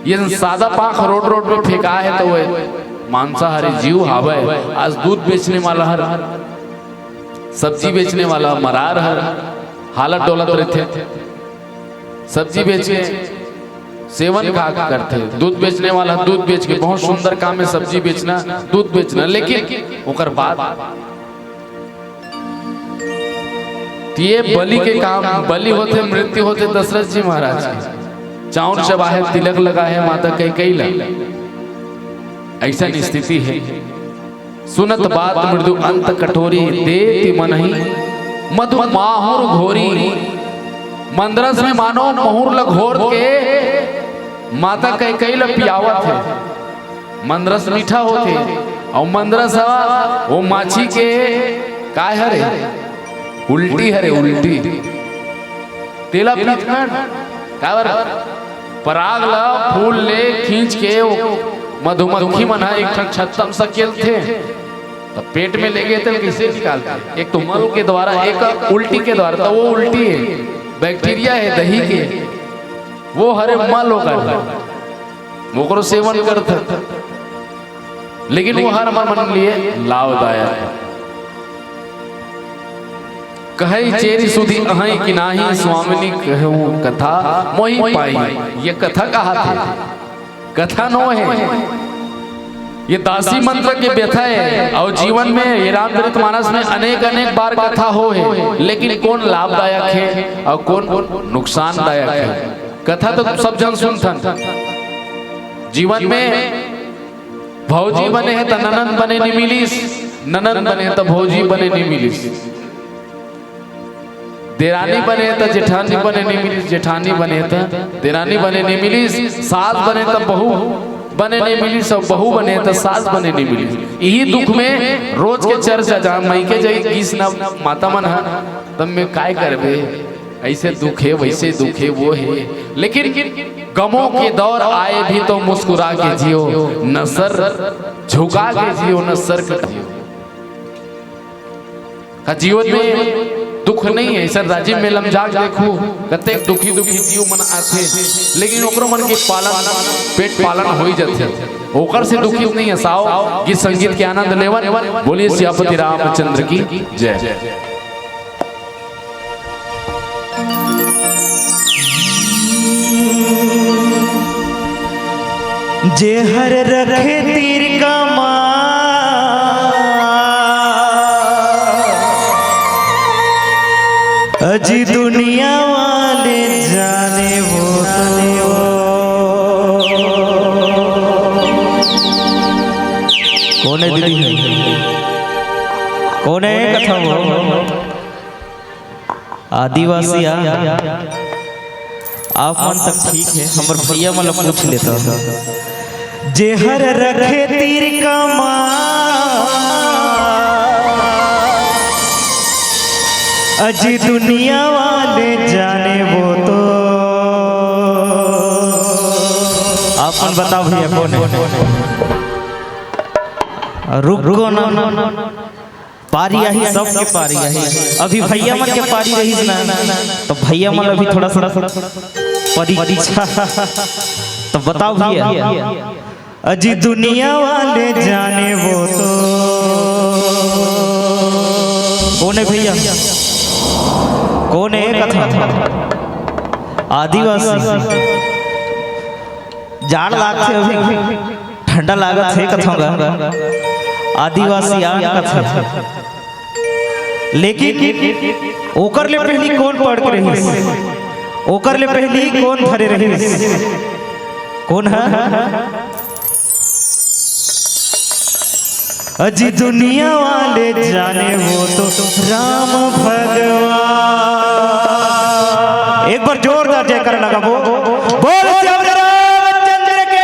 ये सादा पांख रोड रोड में फेंका हे, तो वो मांसाहारी जीव हावय। आज दूध बेचने वाला हर, सब्जी बेचने वाला मरार हर हालत डोलत रहिथे, सब्जी बेच के सेवन का करथे। दूध बेचने वाला दूध बेच के, बहुत सुंदर काम है सब्जी बेचना, दूध बेचना, लेकिन ओकर बाद त ये बलि के काम, बलि होथे, मृत्यु होथे दशरथ जी महाराज के। चाउर चबाहे, तिलक लगाहे माता कैकेयी ला, अइसन स्थिति हे। सुनत बात मृदु अंत कठोरी, देति मनहि मधु माहुर घोरी। मंदरस में मानो महुर ला घोर के माता कैकेयी ला पियावत हे। मंदरस मीठा होथे, अउ मंदरस ह वो माछी के काय हरे? उल्टी हरे, उल्टी। तेला पीथन, काबर? पराग ला फूल ले खींच के वो मधुमक्खी मन ह एक ठन छत्ता म सकेलथे, त पेट में लेगे त कइसे निकालथे? एक तो मल के द्वारा, एक उल्टी के द्वारा। त वो उल्टी हे, बैक्टीरिया हे दही के, वो हरे मल ओकर, ओकरो सेवन करथन, लेकिन वो हर मन लिए लाभदायक हे। कहै चेरि सुधि अहै कि नाही, स्वामिनी कहूँ कथा मोहि पाई। ये कथा कहाथे, कथा नो हे। ये दासी मंत्र के व्यथा हे। अउ जीवन में ये रामचरित मानस में अनेक अनेक बार कथा हो हे, लेकिन कोन लाभदायक हे अउ कोन नुकसानदायक हे, कथा तो सब झन सुनथन। जीवन में भौजी बने हे त ननंद बने नि मिलिस, ननंद बने हे त भौजी बने नि मिलिस, देरानी बने हे त जेठानी बने नि मिलिस, जेठानी बने हे त देरानी बने नि मिलिस, सास बने त बहू बने नि मिलिस, अउ बहू बने हे त सास बने नि मिलिस। इही दुख में रोज के चर्चा, जहाँ मइके जाई गिस न माता मन ह, तब में काय करबे, ऐसे दुख हे, वैसे दुख हे, वो हे, लेकिन गमों के दौर आए भी तो मुस्कुरा के जियो, न सर झुका के जियो, न सर कटा जियो। का जीवन में दुख नहीं हे? सर राजीव मेला म जाके देखू, कतेक दुखी दुखी जीव मन आथे, लेकिन ओकरो मन के पालन, पेट पालन हो ही जाथे, ओकर से दुखित नहीं हे। साव गीत संगीत के आनंद लेवन। बोलिए सियापति रामचंद्र की जय। जेहर रखे तीर कमा, अजी दुनिया वाले जाने वो तो। कोन हे दीदी? कोन हे कथा वो? आदिवासी आ, आप मन तक ठीक हे, हमर भैया मन ला पूछ लेता। जेहर रखे तीर कमा, अजी दुनिया वाले जाने वो तो। आप मन बताओ भैया, कोन हे? रुको ना। पारी आही, सबके पारी आही। अभी भैया मन के पारी रहिस ना, तो भैया मन अभी थोड़ा सा परीक्षा। तो बताओ भैया, अजी दुनिया वाले जाने वो तो। कोन हे भैया? कोन हे कथा? आदिवासी। जाड़ लागथे अभी, ठंडा लागत हे कथों गा, आदिवासी आन कथे। लेकिन ओकर ले पहली कोन पढ़ के रहिस? ओकर ले पहली कोन धरे रहिस? कोन हे? अजी दुनिया वाले जाने वो तो राम भगवान। एक बार जोरदार जयकारा लगाबो, बोल श्री रामचंद्र के।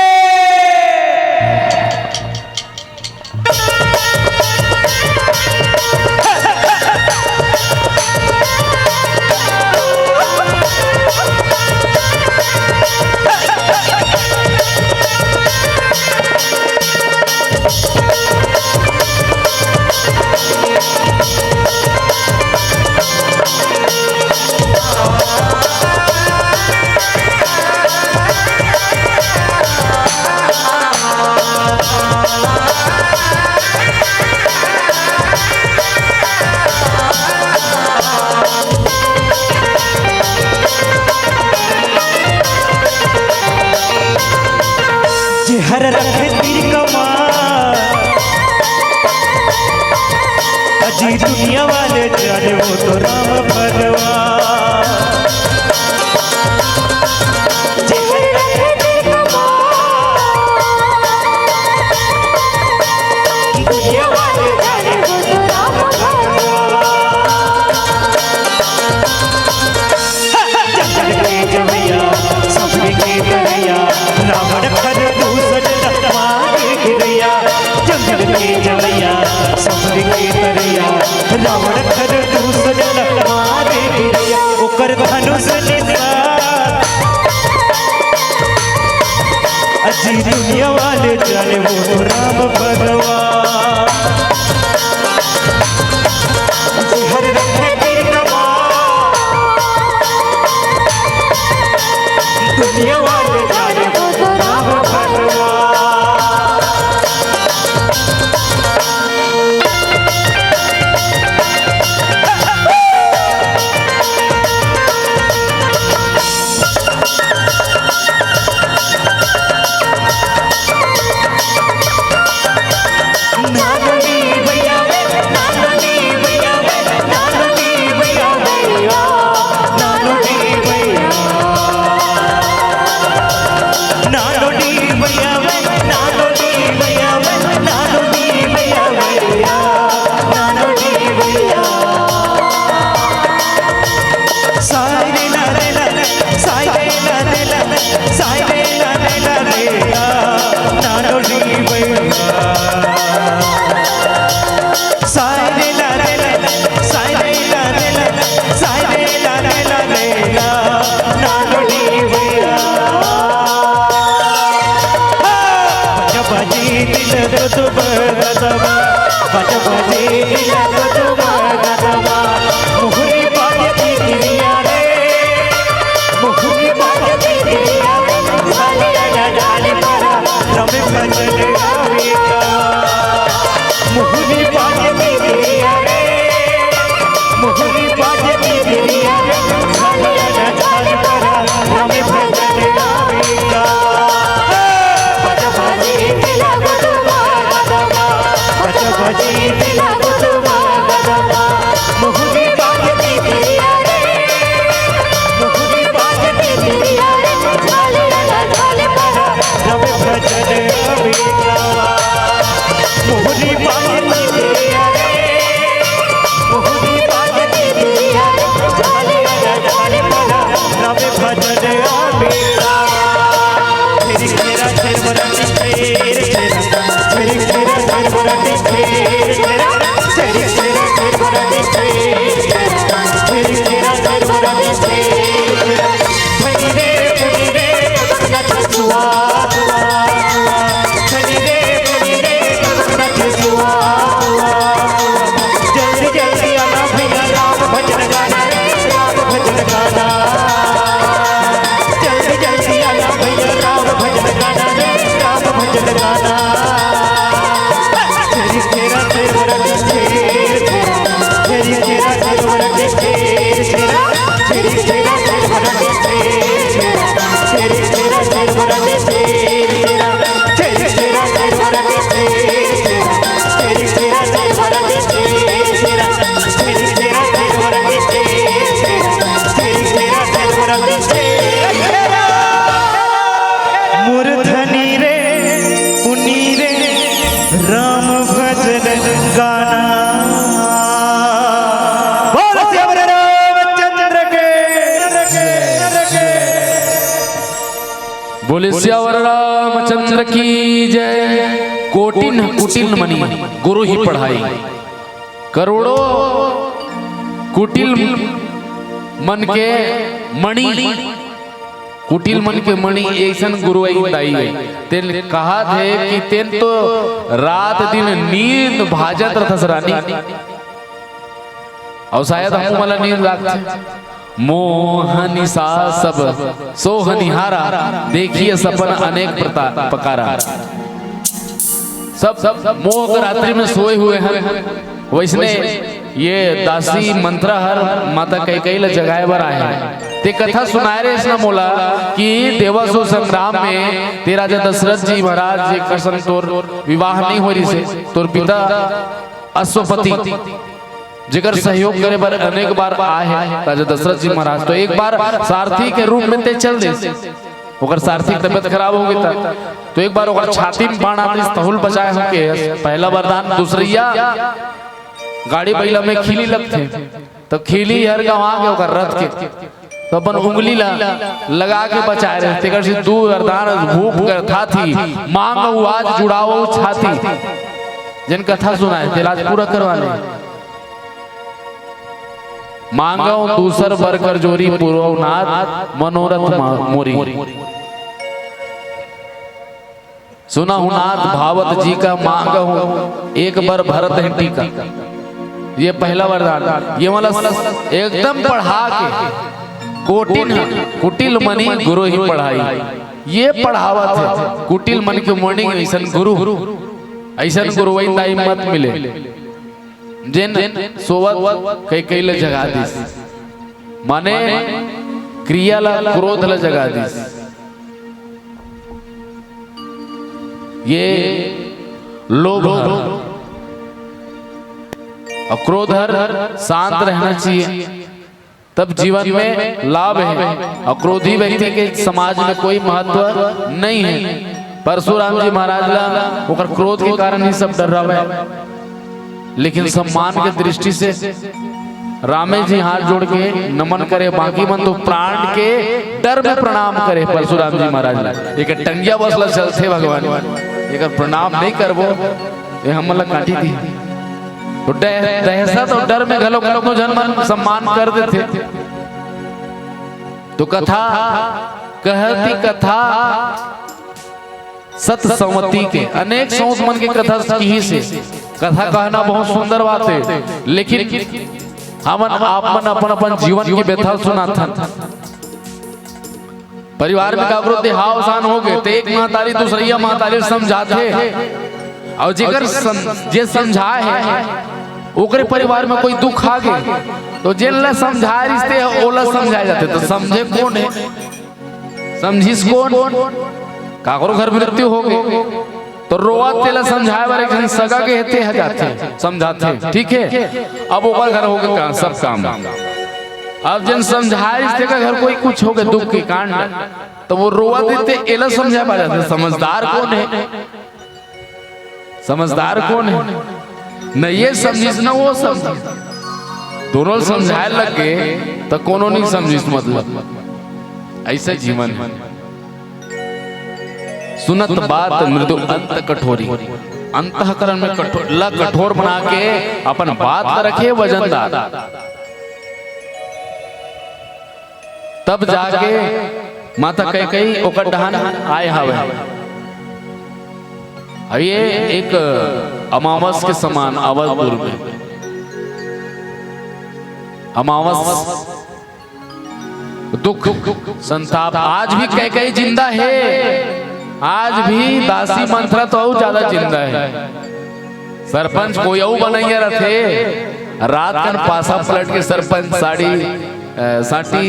जाने वो तो राम भगवान। दुनिया वाले जाने वो तो राम भगवान। जंगल के जवैया, समुद्र के तरैया, रावण खर दूसर मारे गिरैया। जंगल के जवैया, समुद्र के तरैया, रावण खर दूसर मारे गिरैया। ओकर धनुष निशान, अजी दुनिया वाले जाने वो राम भगवान। हर रंग के कमाल। दुनिया वाले जाने वो तो राम भगवान। बोले सियावर रामचंद्र की जय। कोटिन कुटिल मणि गुरु ही पढ़ाई, करोड़ों कुटिल मन के मणि, कुटिल मन के मणि अइसन गुरु अइस दाई हे। तेन कहा थे कि तेन तो रात दिन नींद भाजत रथस रानी। अउ शायद हमू मन ला नींद लागथे। मोह निसा सब सोह निहारा, देखिए सपन अनेक प्रता-, प्रकारा। सब, सब मोह के रात्रि में सोए हुए हैं। वइसने ये दासी मंथरा हर माता कैकेयी ला जगाए बर आए हैं। ते कथा सुनाए रहिस ना मोला कि देवासुर संग्राम में ते राजा दशरथ जी महाराज जी के संग तोर विवाह नइ होय रहिसे, तोर पिता अश्वपति जेकर सहयोग करे बर अनेक बार आए हे राजा दशरथ जी महाराज। तो एक बार सारथी के रूप में ते चल दे, ओकर सारथी के तबियत खराब हो गई था, तो एक बार ओकर छाती में बाण आतिस, तहुल बचाए होके। पहला वरदान। दूसरैया, गाड़ी बैला में खीली लगथे, तो खीली हर गंवा के ओकर रथ के, तो अपन उंगली ला लगा के बचाए रहे। तेकर से दू वरदान भूप करथा थी, मांग आज जुड़ावो छाती। जेन कथा सुनाए, तेला आज पूरा करवाने। मांगव दूसर बर कर जोरी, पुरव नाथ मनोरथ मा-, मोरी। सुनहु नाथ भावत जी का, मांगव एक बर भरत है टीका। ये पहला वरदान। ये वाला एकदम पढ़ा के, कोटिन कुटिल मनि गुरु ही पढ़ाई। ये पढ़ावत है कुटिल मन के मुनि, ऐसन गुरु, ऐसन गुरुवैन दाई मत मिले। जेन सोवत कैकेयी ल जगा दिस, माने क्रिया ला, क्रोध ला जगा दिस। ये लोभ हर, और क्रोध हर शांत रहना चाहिए, तब जीवन में लाभ है। और क्रोधी व्यक्ति के समाज में कोई महत्व नहीं है। परशुराम जी महाराज ला ओकर क्रोध के कारण ही सब डर्रावय, लेकिन सम्मान के दृष्टि से रामे जी हाथ जोड़ के नमन करे, बाकी मन तो प्राण के डर में प्रणाम करे परशुराम जी महाराज ला। एक टंगिया बस ला चलथे भगवान, एक प्रणाम नहीं करबो, ये हमन ला काटी दी। तो दह-, दहशत और डर में घलो, घलो को जन मन सम्मान कर देथे। तो कथा कहती कथा सत संवती के, अनेक संवत मन के कथा किहिस हे। कथा कहना बहुत सुंदर बात है, लेकिन हमन आप मन अपन अपन जीवन की व्यथा सुनाथन। परिवार में काकरो देहावसान हो गए, तो एक महतारी दूसरैया महतारी समझाथे, और जेकर सम-, जे समझाए है, ओकरे परिवार में कोई दुख आ गए, तो जेन ला समझाए रिश्ते है, ओला समझाए जाथे, तो समझे कौन है? समझिस कौन? काकरो घर मृत्यु हो गए, तो रोवत तेला समझाए बर एक झन सगा के हे, ते ह जाथे, समझाथे, ठीक है। अब ओकर घर हो गए का, सब काम। अब जेन समझाए रिश्ते का घर कोई कुछ हो गए, दुख के कांड, तो वो रोवत हे, ते एला समझाए बर जाथे। समझदार कौन है? समझदार कौन है? न ये समझिस, न वो समझिस। दोनों समझाए लग गए, तो कोनो नहीं समझिस। मतलब, ऐसा जीवन है। सुनत बात मृदु अंत कठोरी। अंतःकरण में कठोर, ला कठोर बना के अपन बात ला रखे वजनदार। तब जाके माता कैकेयी ओकर डहन आए हवे। अब ये एक अमावस के समान अवधपुर में अमावस, दुख, संताप। आज भी कैकेयी जिंदा है, आज भी दासी मंथरा तो अउ ज्यादा जिंदा है। सरपंच कोई अउ बनैया रथे, रात कन पासा पलट के सरपंच साड़ी, अ, साटी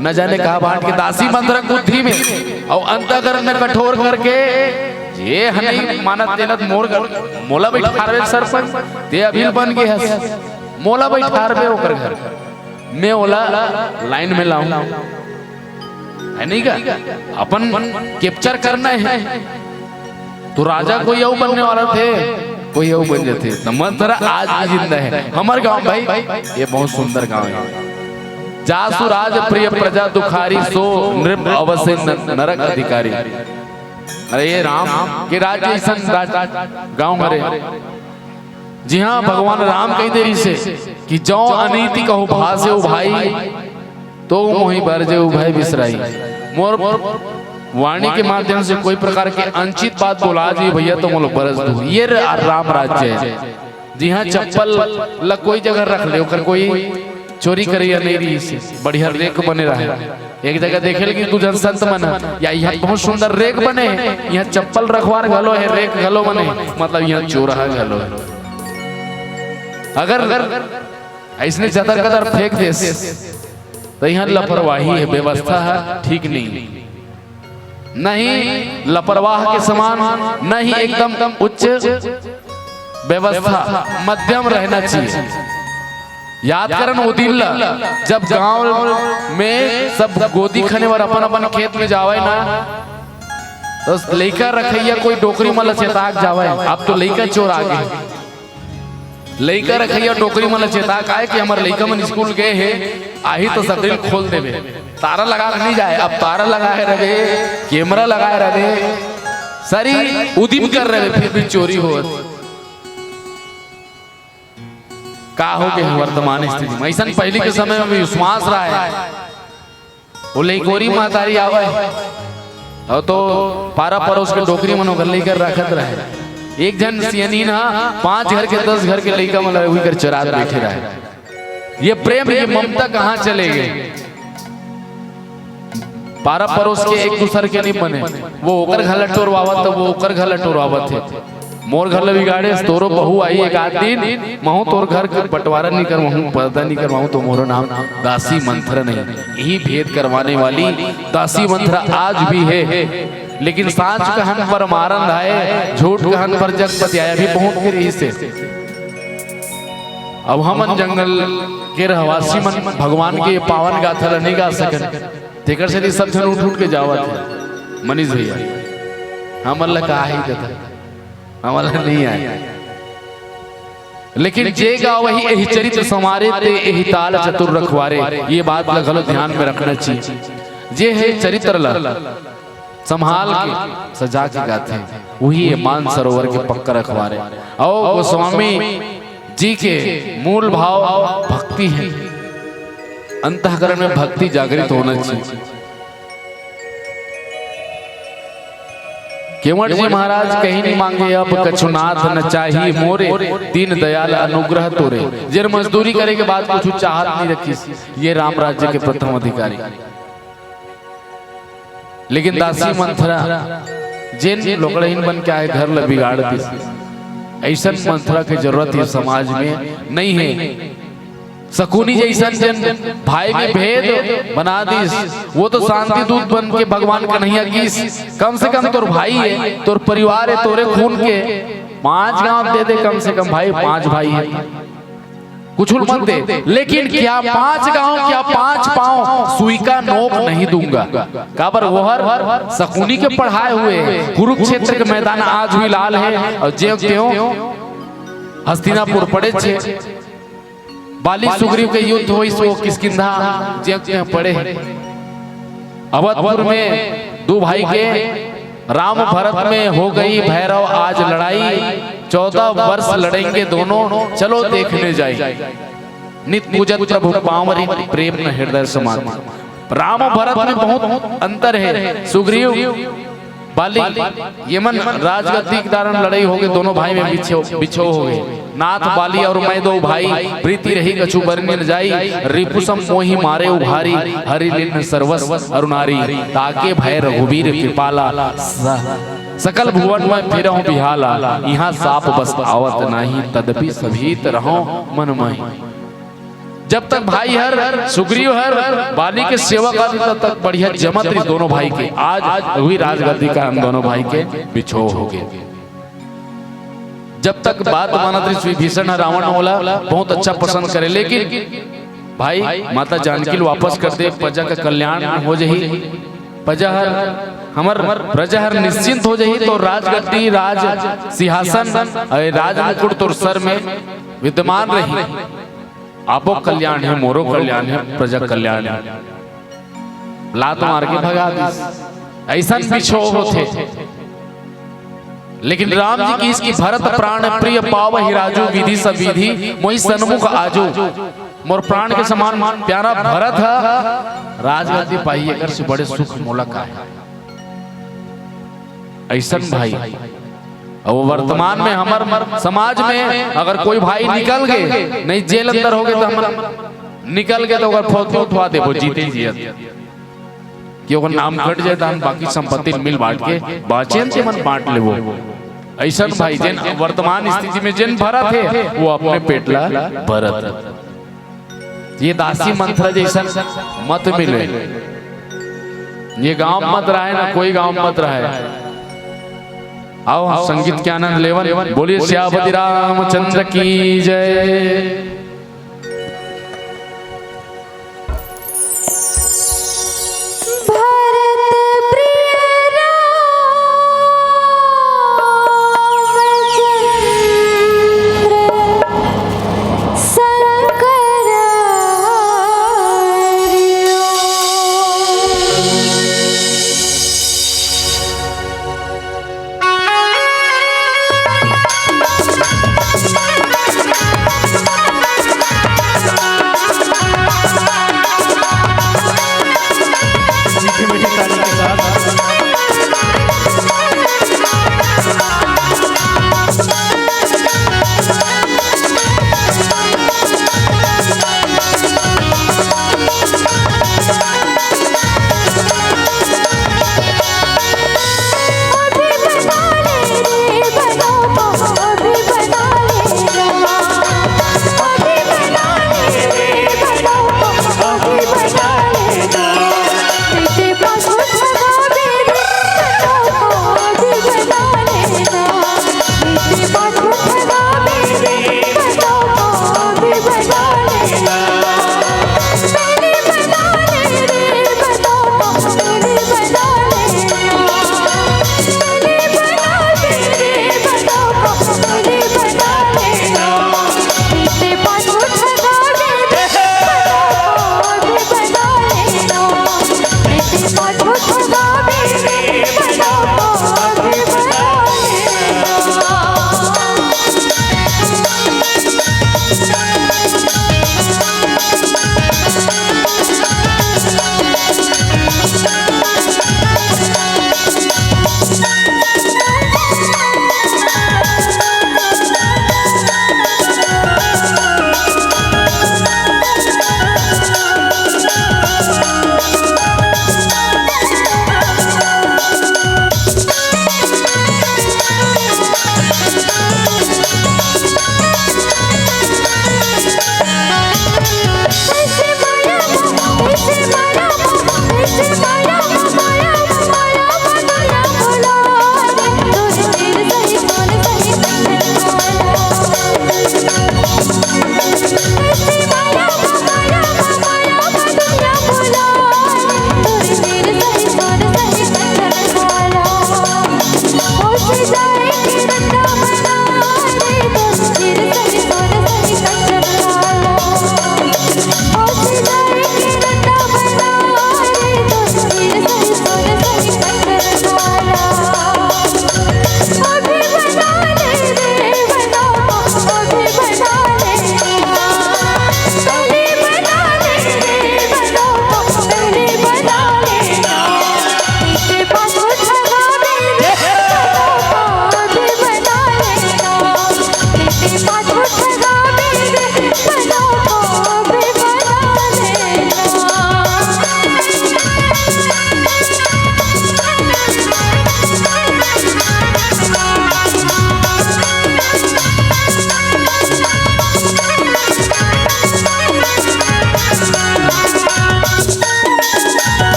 न जाने कहा बांट के दासी मंथरा बुद्धि में और अंतःकरण में कठोर करके, ये हनी मानत तेनत मोर घर, मोला बैठारबे सरपंच, ते अभी बन गए हस, मोला बैठारबे ओकर घर, मैं ओला लाइन में लाऊं। है नहीं का? अपन कैप्चर करना है। तो राजा कोई अउ बनने वाला थे, कोई अउ बन जाते। तो मंथरा आज भी जिंदा है। हमारे गांव भाई, ये बहुत सुंदर गांव है। जासु राज प्रिय प्रजा दुखारी, सो नृप अवसे न-, नरक अधिकारी। अरे ये राम के राज्य ऐसा राज, गांव हरे। जी हाँ, भगवान राम कहि दे रिहिसे कि "जौ अनीति कहु भासेउ भाई, तो मोहि बरजे उभय बिसराई।" मोर वाणी के माध्यम से कोई प्रकार के अनुचित बात बोला जी भैया, तो मोला बरस दो। ये र-, राम राज्य है। जी हाँ, चप्पल ला कोई जगह रख ले, ओकर कोई चोरी करे या नहीं रहिसे, बढ़िया रेक बने रहे। एक जगह देखे लगी दू झन संत मन ह, या यहाँ बहुत सुंदर रेक बने हे, यहाँ चप्पल रखवार घलो है, रेक घलो बने हे, मतलब यहाँ चोरहा घलो है। अगर, अगर ऐसने जदर कदर फेंक देस, तो यहाँ लापरवाही है, व्यवस्था है ठीक नहीं। नहीं लापरवाह के समान, नहीं एकदम उच्च, व्यवस्था मध्यम रहना चाहिए। याद करन वो दिन ला, जब गांव में सब गोदी खने बर अपन अपन खेत में जावय ना, तो लइका रखइया कोई डोकरी मन ला चेता के जावय। अब तो लइका चोर आ गे। लइका रखइया डोकरी मन ला चेता के आए कि हमर लइका मन स्कूल गए हे, आही तो सब दिन खोल देबे। तारा लगा के नहीं जाए, अब तारा लगाए रहे, कैमरा लगाए रहे, सारी उदिम कर रहे, फिर भी चोरी होत। का हो गे वर्तमान स्थिति में? अइसन पहिली के समय में विश्वास रहे, वो लइकोरी महतारी आवय, अउ तो पारा परोस के डोकरी मन ओकर लइका रखत रहे। एक झन सियनीन ह पांच घर के, दस घर के लइका मन ला उही कर चरात बैठे रहे। ये प्रेम, ये ममता कहाँ चले गे? पारा परोस के एक दूसर के नहीं बने, वो ओकर घर ला टोरवावत, तो वो ओकर घर ला टोरवावत हे। मोर घर ला बिगाड़े, तोरो बहू आई एक आध दिन, महूं तोर घर के बंटवारा नहीं करवाहूं, पर्दा नहीं करवाहूं, तो मोरो नाम दासी मंथरा नहीं। यही भेद करवाने वाली दासी मंथरा आज भी है। लेकिन सांच कहन पर मारन धाए, झूठ कहन पर जग पतियाए, भी बहुत के रहिस हे। अब हमन जंगल के रहवासी मन भगवान के पावन गाथा ला नहीं गा सकन, तेकर सेती सब झन उठ उठ के जावत हे। मनीष भैया, हमन ला का ही कथा, हमन ला नहीं आए। लेकिन जे गावही एहि चरित संवारे, ते एहि ताल चतुर रखवारे, ये बात ला घलो ध्यान में रखना चाहिए। जे हे चरित्र ला संभाल के, सजा के गाथे, वही ये मानसरोवर के पक्का रखवारे। अउ गोस्वामी जी के मूल भाव भक्ति है, अंतःकरण में भक्ति जागृत होना चाहिए। केवट जी महाराज कहीं नहीं मांगे अब कछु नाथ, न चाही मोरे दीन दयाल अनुग्रह तोरे। जेन मजदूरी करे के बाद कुछ चाहत नहीं रखिस, ये राम राज्य के प्रथम अधिकारी। लेकिन दासी मंथरा जेन लोकड़हीन बन के आए, घर ल बिगाड़ दिस, अइसन मंथरा के जरूरत ये समाज में नहीं है। शकुनी जइसन जेन भाई में भेद बना दिस, वो तो शांति दूत बन के भगवान कन्हैया गिस, कम से कम तोर भाई है, तोर परिवार है, तोरे खून के, पांच गांव दे दे कम से कम भाई, पांच भाई है। कुछ मत दे, लेकिन क्या पांच गांव, क्या पांच पांव सुई का नोक नहीं दूंगा। काबर वो हर शकुनी के पढ़ाए हुए, कुरुक्षेत्र के मैदान आज भी लाल है, अउ ज्यों त्यों हस्तिनापुर पड़े छे। बाली सुग्रीव के युद्ध होइस, वो किष्किंधा ज्यों त्यों पड़े हे। अवधपुर में दू भाई के राम भरत में हो गई भैरव आज लड़ाई, चौदह वर्ष लड़ेंगे दोनों, चलो देखने जाई। नित पूजत प्रभु पांवरी, प्रेम न हृदय समान। राम भरत में बहुत अंतर है। सुग्रीव बाली, ये मन राजगद्दी के दौरान लड़ाई हो गई, दोनों भाई में बिछो बिछो हो गए। नाथ बाली और मैं दो भाई, प्रीति रही कछु बरनी न जाई, रिपुसम मोहि मारे उभारी, हरि लिन्न सर्वस अरु नारी, ताके भय रघुबीर कृपाला, स-, सकल भुवन में फिरहु बिहाला, यहाँ साप बस आवत नाही, तदपि सभीत रहौ मन माही। जब तक भाई हर, सुग्रीव हर बाली के सेवा करत, तब तक बढ़िया जमत रहिस दोनों भाई के। आज वही राजगद्दी का हम दोनों भाई के बिछो हो गए। जब तक बात मानत रहिस विभीषण ह रावण ओला बहुत अच्छा पसंद करे, लेकिन भाई माता जानकी ल वापस कर दे, प्रजा का कल्याण हो जही। प्रजा हर, हमर प्रजा हर निश्चिंत हो जही, तो राजगद्दी, राज सिंहासन, अरे राज मुकुट तोर सर में विद्यमान रही। आपो कल्याण है, मोरो कल्याण है, प्रजा कल्याण है। लात मार के भगा दिस। अइसन बिछो होथे। लेकिन राम जी किहिस कि भरत प्राण प्रिय पावहि राजू, विधि सब विधि मोहि सन्मुख आजू। मोर प्राण के समान प्यारा भरत ह राजगद्दी पाही, एकर से बड़े सुख मोला का है। अइसन भाई, अउ वर्तमान में हमर समाज में अगर कोई भाई निकल गे, नहीं जेल अंदर हो गे, तो हमन निकल गे तो ओकर फोटो उठवा देबो जीते जियत, कि ओकर नाम कट जाए, तो हम बाकी संपत्ति मिल बांट के बांचेन से मन बांट लेबो। अइसन भाई जेन वर्तमान स्थिति में जेन भरत हे, वो अपने पेट ला भरत। ये दासी मंथरा जइसन मत मिले, ये गांव मत रहे ना, कोई गांव मत रहे। आओ हम संगीत के आनंद लेवन। बोलिए सियापति रामचंद्र की जय।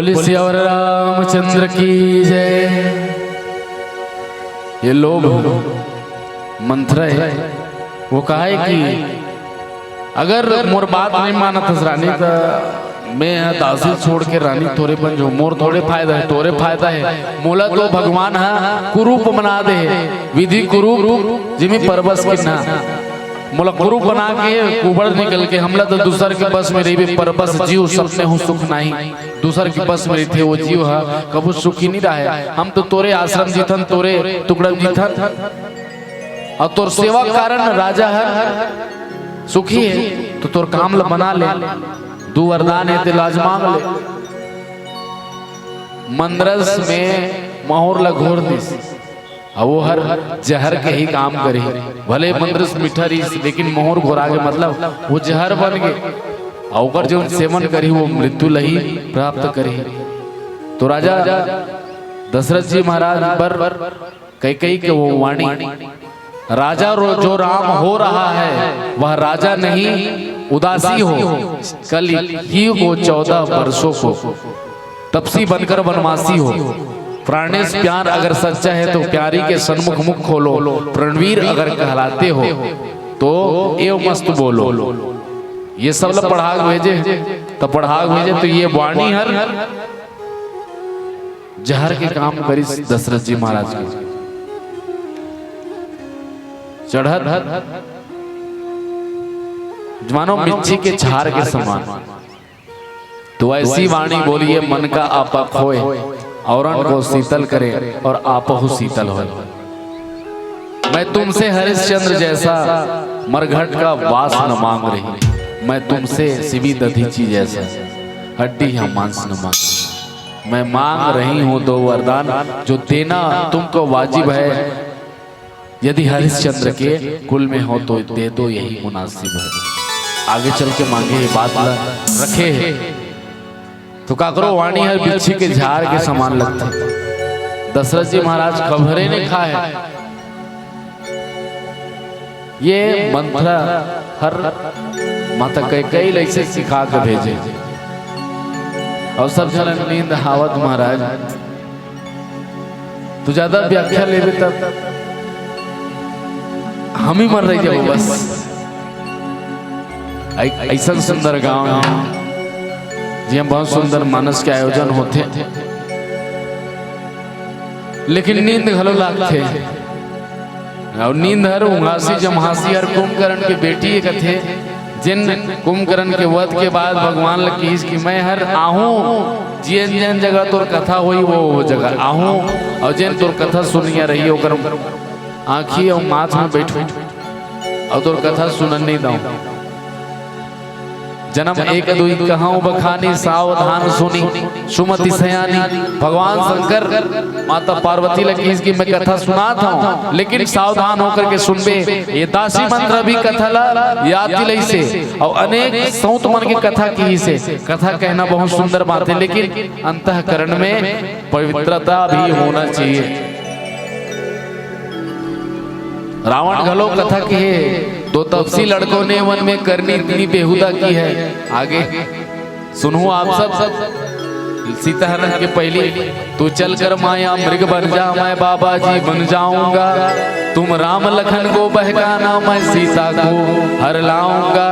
बोले सियावर रामचंद्र की जय। ये लोभ मंत्र है, वो कहा है कि अगर मोर बात नहीं मानत हस रानी, त मैं ह दासी छोड़ के रानी तोरे बन जाऊं। मोर थोड़े फायदा है, तोरे फायदा है। मोला तो भगवान ह कुरूप बना दे है, विधि कुरूप जिमी परबस किन्हा। मोला कुरूप बना के, कुबड़ निकल के, हमला तो दूसर के बस में रहिबे, परबस जीव सपने हूँ सुख नाही। दूसर के बस में रहिथे वो जीव ह कभू सुखी नहीं रहे। हम तो तोरे आश्रम जीथन, तोरे टुकड़ा जीथन, और तोर सेवा कारण राजा ह सुखी है, तो तोर काम ल बना ले। दू वरदान है, ते लाज मांग ले। मंदरस में महोर ल घोर दिस, अब वो हर जहर के ही काम करही। भले मंदरस मीठा रहिस, लेकिन महोर घोरा के मतलब वो जहर बन गे, और ओकर जो सेवन करही, वो मृत्यु ल ही प्राप्त करही। तो राजा दशरथ जी महाराज बर कैकई के वो वाणी, राजा रो-, जो राम हो रहा है, वह राजा नहीं, उदासी हो। कल ही को चौदह वर्षों को तपसी बनकर वनवासी हो। प्राणेश प्यार अगर सच्चा है, तो प्यारी के सन्मुख मुख खोलो। प्रणवीर अगर कहलाते हो, तो एव मस्त बोलो। ये सब ल पढ़ा के भेजे, तो पढ़ा के भेजे, तो ये वाणी हर जहर के काम करिस दशरथ जी महाराज के। चढ़त मानो मिर्ची के झार के समान। तो ऐसी वाणी बोलिए, मन का आपा खोए, औरन को शीतल करे और आपहु शीतल होए। मैं तुमसे हरिश्चंद्र जैसा मरघट का वास न मांग रही, मैं तुमसे शिवी दधीची जैसा हड्डी या मांस न मांग रही। मैं मांग रही हूँ दो वरदान, जो देना तुमको वाजिब है। यदि हरिश्चंद्र के कुल में हो, तो दे दो, यही मुनासिब है। आगे चल के मांगे ये बात ला रखे है, तो काकरो वाणी हर बिच्छी के झार के समान लगथे। दशरथ जी महाराज खबरे ने खाए। ये मंत्र हर माता कैकई ल अइसे सिखा के भेजे। और सब झन नींद हावत महाराज, तू ज्यादा व्याख्या लेबे तब हम ही मर रही जाबो बस। ऐ-, ऐसन सुंदर गांव है, जिहां बहुत सुंदर मानस के आयोजन होथे, लेकिन नींद घलो लागथे। और नींद हर उंघासी जम्हासी हर कुंभकर्ण के बेटी हे कथे, जेन कुंभकर्ण के वध के बाद भगवान ल किहिस कि मैं हर आहूं, जेन जेन जगह तोर कथा होई, वो वो जगह आहूं, और जेन तोर कथा सुनिया रही, ओकर आंखी और माथ में बैठूं, और तोर कथा सुनन नहीं दऊं। जन्म एक दुई कहूं बखानी, सावधान सुनी सुमति सयानी। भगवान शंकर माता पार्वती ल किहिस कि मैं कथा सुनात हूं, लेकिन सावधान होकर के सुनबे। ये दासी मन भी कथा ला याद दिलाइसे, और अनेक सौत मन के कथा किहिसे। कथा कहना बहुत सुंदर बात है, लेकिन अंतःकरण में पवित्रता भी होना चाहिए। रावण घलो कथा किहे, दो तपसी लड़कों ने वन में करनी इतनी बेहुदा की है। आगे सुनो आप सब, सीता हरण के पहली, तू चल कर माया मृग बन जा, मैं बाबा जी बन जाऊंगा। तुम राम लखन को बहकाना, मैं सीता को हर लाऊंगा।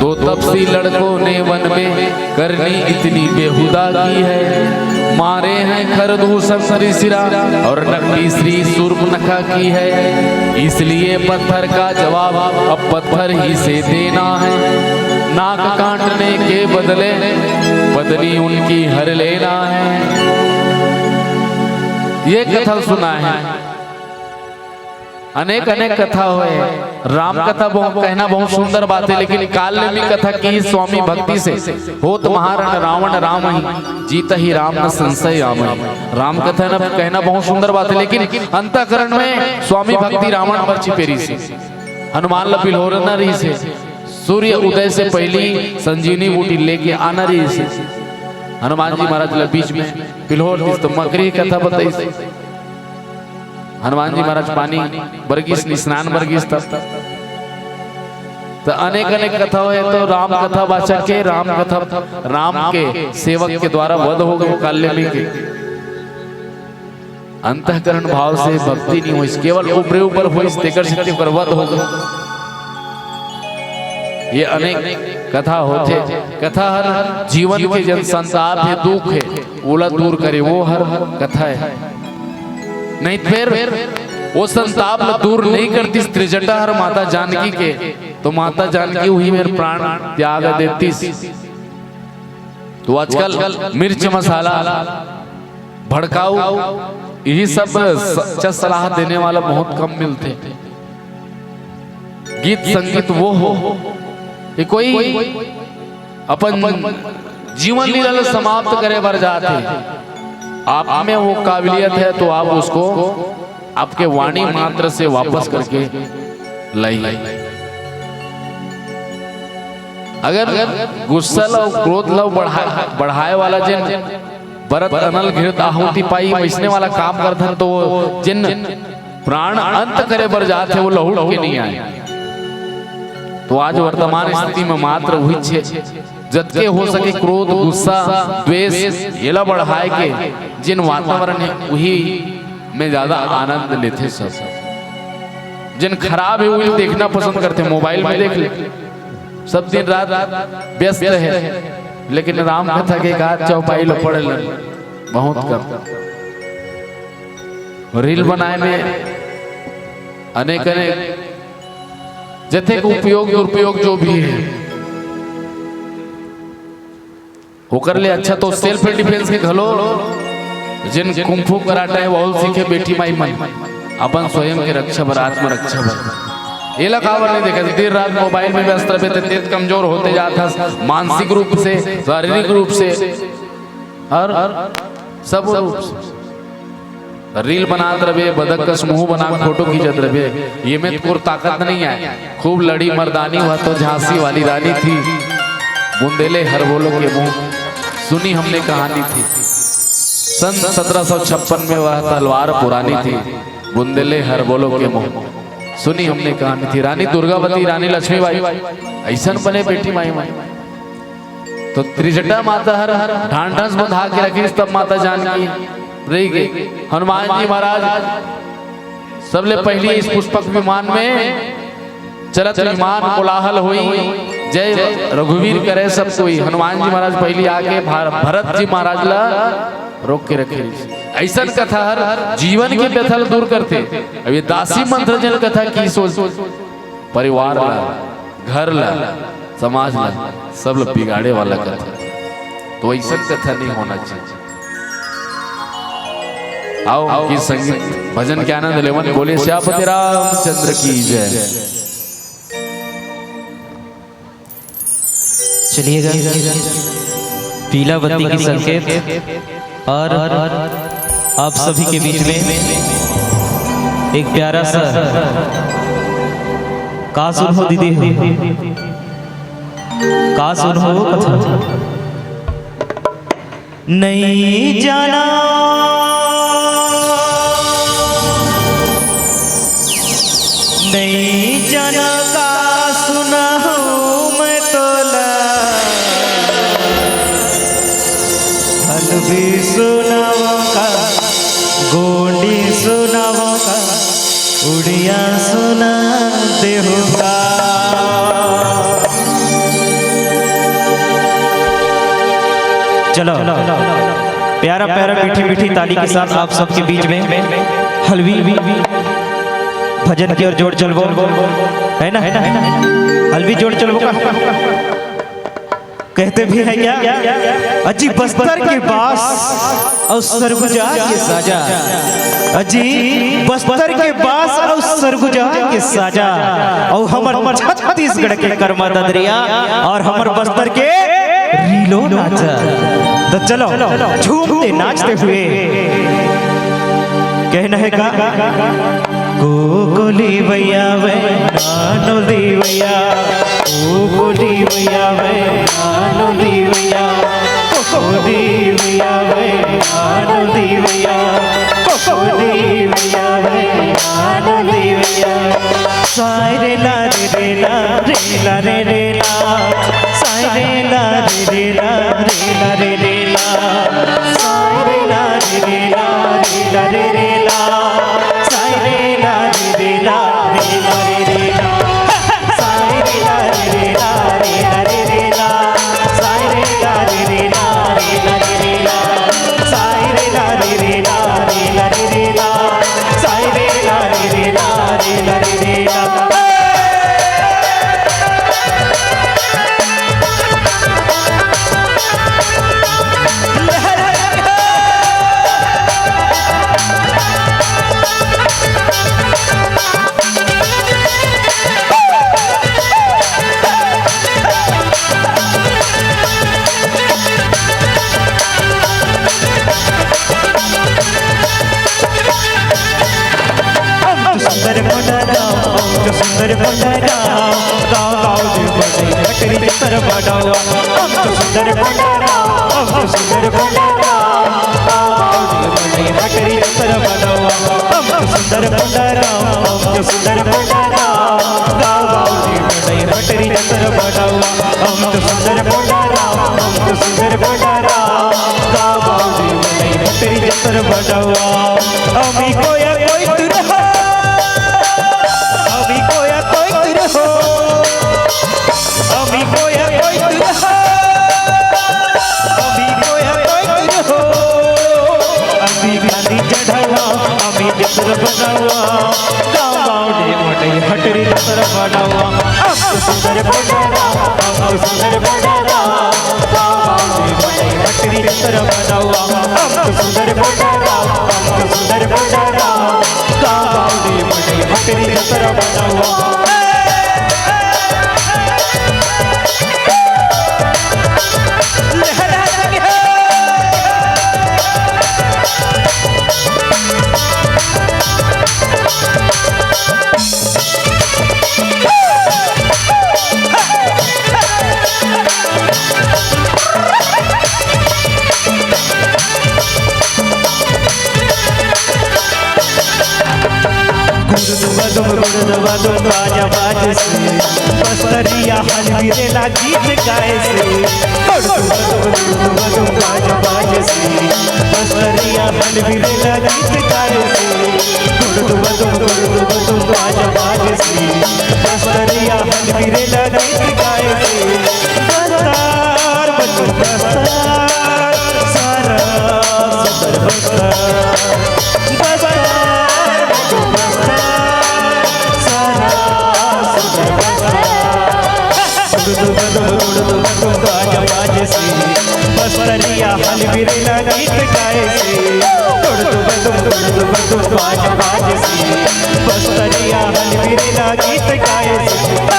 दो तपसी लड़कों ने वन में करनी इतनी बेहुदा की है। मारे हैं खरदूषण ऋषिरा और नकटी श्री सूर्पनखा की है। इसलिए पत्थर का जवाब अब पत्थर ही से देना है। नाक काटने के बदले पत्नी उनकी हर लेना है। ये कथा सुना है। अनेक अनेक कथा होए। राम कथा बहु-, कहना बहुत सुंदर बात है, लेकिन काल में भी कथा की स्वामी भक्ति से होत महारण रावण राम ही, जीत ही राम न संशय राम ही। राम कथा न कहना बहुत सुंदर बात है, लेकिन अंतःकरण में स्वामी भक्ति रावण पर छिपे रहिसे। हनुमान ल बिल्होर न रहिसे। सूर्य उदय से पहली संजीवनी बूटी लेके आना रहिसे। हनुमान जी महाराज ल बीच में बिल्होर दिस तो मकरी कथा बताइस। हनुमान जी महाराज पानी बरगिस, स्नान बरगिस तब। त अनेक अनेक कथा होय, तो राम कथा वाचक के, राम कथा, राम के सेवक के द्वारा वध हो गे काल्याणी के। अंतःकरण भाव से भक्ति नहीं होइस, केवल ऊपरे ऊपर होइस, तेकर सेती ओकर वध हो गे। ये अनेक कथा होथे। कथा हर जीवन के जन संताप हे, दुख हे, ओला दूर करे, वो हर कथा हे। नहीं त फेर वो संताप ला दूर नहीं करतिस त्रिजटा हर माता जानकी के, तो माता जानकी उही मेर प्राण त्याग देतिस। तो आजकल मिर्च मसाला, भड़काऊ, यही सब सच्चा सलाह देने वाला बहुत कम मिलथे। गीत संगीत वो हो कि कोई अपन जीवन लीला ला समाप्त करे बर जात हे, आप में वो काबिलियत है तो आप उसको आपके वाणी मात्र से वापस करके लाइए। अगर गुस्सा ला, क्रोध ला बढ़ा-, बढ़ाए वाला जेन बरत अनल घृत आहुति पाई, वैसने वाला काम करथन, तो वो जेन प्राण अंत करे बर जात हे, वो लहुट के नहीं आए। तो आज वर्तमान स्थिति में मात्र उही छे, जतके हो सके क्रोध, गुस्सा, द्वेष, एला बढ़ाए के जेन वातावरण हे, उही में ज्यादा आनंद लेथे सब। जेन खराब हे, उही देखना पसंद करथे, मोबाइल में देख ले, सब दिन रात व्यस्त हे, लेकिन राम कथा के एकाध चौपाई लो पढ़ ले, बहुत कम। रील बनाए में अनेक अनेक जतेक उपयोग दुरुपयोग जो भी हे, ओकर ले अच्छा तो self defence के घलो जेन कुंफू कराटा हे, वो सीखे बेटी माई मन अपन स्वयं के रक्षा बर, आत्मरक्षा बर। एला काबर नहीं देखत, दिन रात मोबाइल में व्यस्त रहे, ते तेज कमजोर होते जात हस, मानसिक रूप से, शारीरिक रूप से, और सब रूप से। रील बनात रहे, बदक कस मुंह बना के फोटो खींचत रहे, ये में तोर ताकत नहीं आए। खूब लड़ी मर्दानी, वह तो झांसी वाली रानी थी, बुंदेले हर बोलो के मुंह, सुनी हमने कहानी थी। सन सत्रह सौ छप्पन में वह तलवार पुरानी थी, बुंदेले हर बोलो के मुंह, सुनी हमने कहानी थी। रानी दुर्गावती, रानी लक्ष्मीबाई, ऐसन बने बेटी माई माई। तो त्रिजटा माता हर ढांढस बंधा के रखिस, तब माता जानकी रहि गे। हनुमान जी महाराज सबले पहिली इस पुष्पक विमान में चलत विमान कोलाहल होई, जय रघुवीर करे सब कोई। हनुमान जी महाराज पहिली आके भार-, भरत जी महाराज ला रोक के रखे। ऐसन कथा हर जीवन के व्यथा ल दूर करथे। अब ये दासी मंत्र जन कथा की सोच, परिवार ला, घर ला, समाज ला, सब ला बिगाड़े वाला कथा। तो ऐसन कथा नहीं होना चाहिए। आओ कि संगीत भजन के आनंद लेवन। बोले सियापति रामचंद्र की जय। चलिएगा, पीला बत्ती की संकेत और आप सभी के बीच में एक प्यारा सा का सुन हो दीदी हो, का सुन हो कथा। नहीं जाना, नहीं जाना का सुनाहूँ मैं तोला। हलवी सुनावों का, गोंडी सुनावों का, उड़िया सुना देहू का। चलो, प्यारा प्यारा मीठी मीठी ताली के साथ आप सबके बीच में हलवी भजन की ओर जोड़ चलबो, है ना? हलवी जोड़ चलबो का? कहते भी है क्या, अजी बस्तर के बास और सरगुजा के साजा, अजी बस्तर के बास और सरगुजा के साजा, और हमर छत्तीसगढ़ के कर्मा ददरिया और हमर बस्तर के रीलो नाचा। तो चलो, झूमते नाचते हुए कहना है का, कोकोली भैया वे, नानो दी भैया, कोकोली भैया वे, नानो दी भैया, कोकोली भैया वे, नानो दी भैया, कोकोली भैया वे, नानो दी भैया। सारे ला रे रे रे ला रे रे ला, साई रे ला रे रे ला, रे ला रे रे ला, साई रे ला रे रे ला, रे ला रे रे ला, साई रे ला रे रे ला, रे ला रे रे ला, साई रे ला रे रे ला, रे ला रे रे ला, साई रे ला रे रे ला, रे ला रे रे ला, साई रे ला रे रे ला, रे ला रे रे ला, साई रे ला रे रे ला, रे ला रे रे ला। अंक सुंदर कोंडा राम, अंक सुंदर कोंडा राम, गाँव गाँव जी बने हटरी जतर बनावा। अंक सुंदर कोंडा राम, अंक सुंदर कोंडा राम, गाँव गाँव जी बने हटरी जतर बनावा। अंक सुंदर कोंडा राम, अंक सुंदर कोंडा राम, गाँव गाँव जी बने हटरी जतर बनावा। अंक सुंदर कोंडा राम, अंक सुंदर कोंडा राम, गाँव गाँव जी बने हटरी जतर बनावा। अमी कोया कोई तुरहा, अमी कोया कोई तुरहो, अमी कोया कोई तुरहो, अमी कोया कोई तुरहो, अमी गांधी चढ़ावा, अमी जतर बनावा, गाँव गाँव डे मोटे हटरी जतर बनावा। अंक सुंदर बनावा, अंक सुंदर बनावा, गाँव गाँव डे मोटे हटरी जतर बनावा। अंक सुंदर बनावा, अंक सुंदर बनावा, गाँव गाँव डे मोटे हटरी जतर बनावा। गुड़ दुबा दुम, गुड़ दुबा दुम, बाजा बाज से, बस्तरिया हलवीरेला गीत गाए से। गुड़ दुबा दुम, गुड़ दुबा दुम, बाजा बाज से, बस्तरिया हलवीरेला गीत गाए से। गुड़ दुबा दुम, गुड़ दुबा दुम, बाजा बाज से, बस्तरिया हलवीरेला गीत गाए से। बस्तर बच्चू बस्तर, सारा सुंदर बस्तर। बस्तर बच्चू बस्तर, सारा सुंदर बस्तर। गुड़ दुबा दुम, गुड़ दुबा दुम, बाजा बाज से, बस्तरिया हलवीरेला गीत गाए से। गुड़ दुबा दुम, गुड़ दुबा दुम, बाजा बाज से, बस्तरिया हलवीरेला गीत गाए से।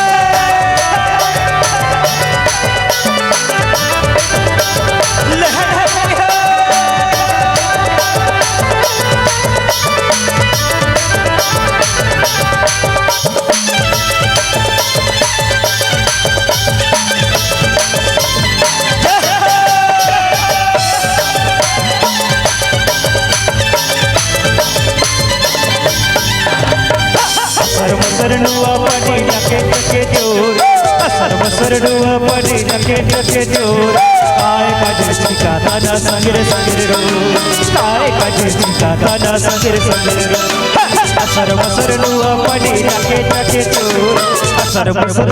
असर मसर नुआ पानी नके नके जोर, असर मसर नुआ पानी नके नके जोर। आए काजे चिका ताना संगेर संगेर रो, आए काजे चिका ताना संगेर संगेर रो। असर मसर नुआ पानी नके नके जोर, असर मसर।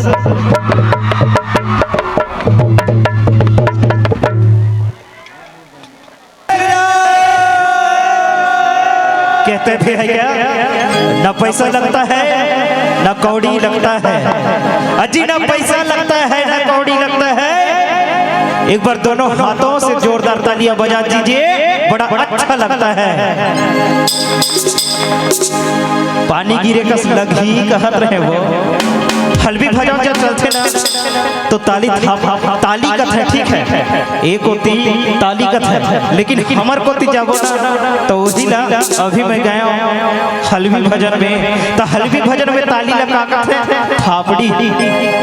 कहते थे है क्या, ना पैसा लगता है, ना कौड़ी लगता है। अजी, ना पैसा लगता है, ना कौड़ी लगता है। एक बार दोनों हाथों से जोरदार तालियां बजा दीजिए, बड़ा अच्छा लगता है। पानी गिरे कस लगही कहत रहे वो। हलवी भजन जब चलथे ना, तो ताली थाप, ताली कथे, ठीक है, एक कोती ताली कथे, लेकिन हमर कोती जाबो ना, तो वही ला अभी मैं गया हूँ हलवी भजन में, तो हलवी भजन में ताली ला का कथे? थापड़ी।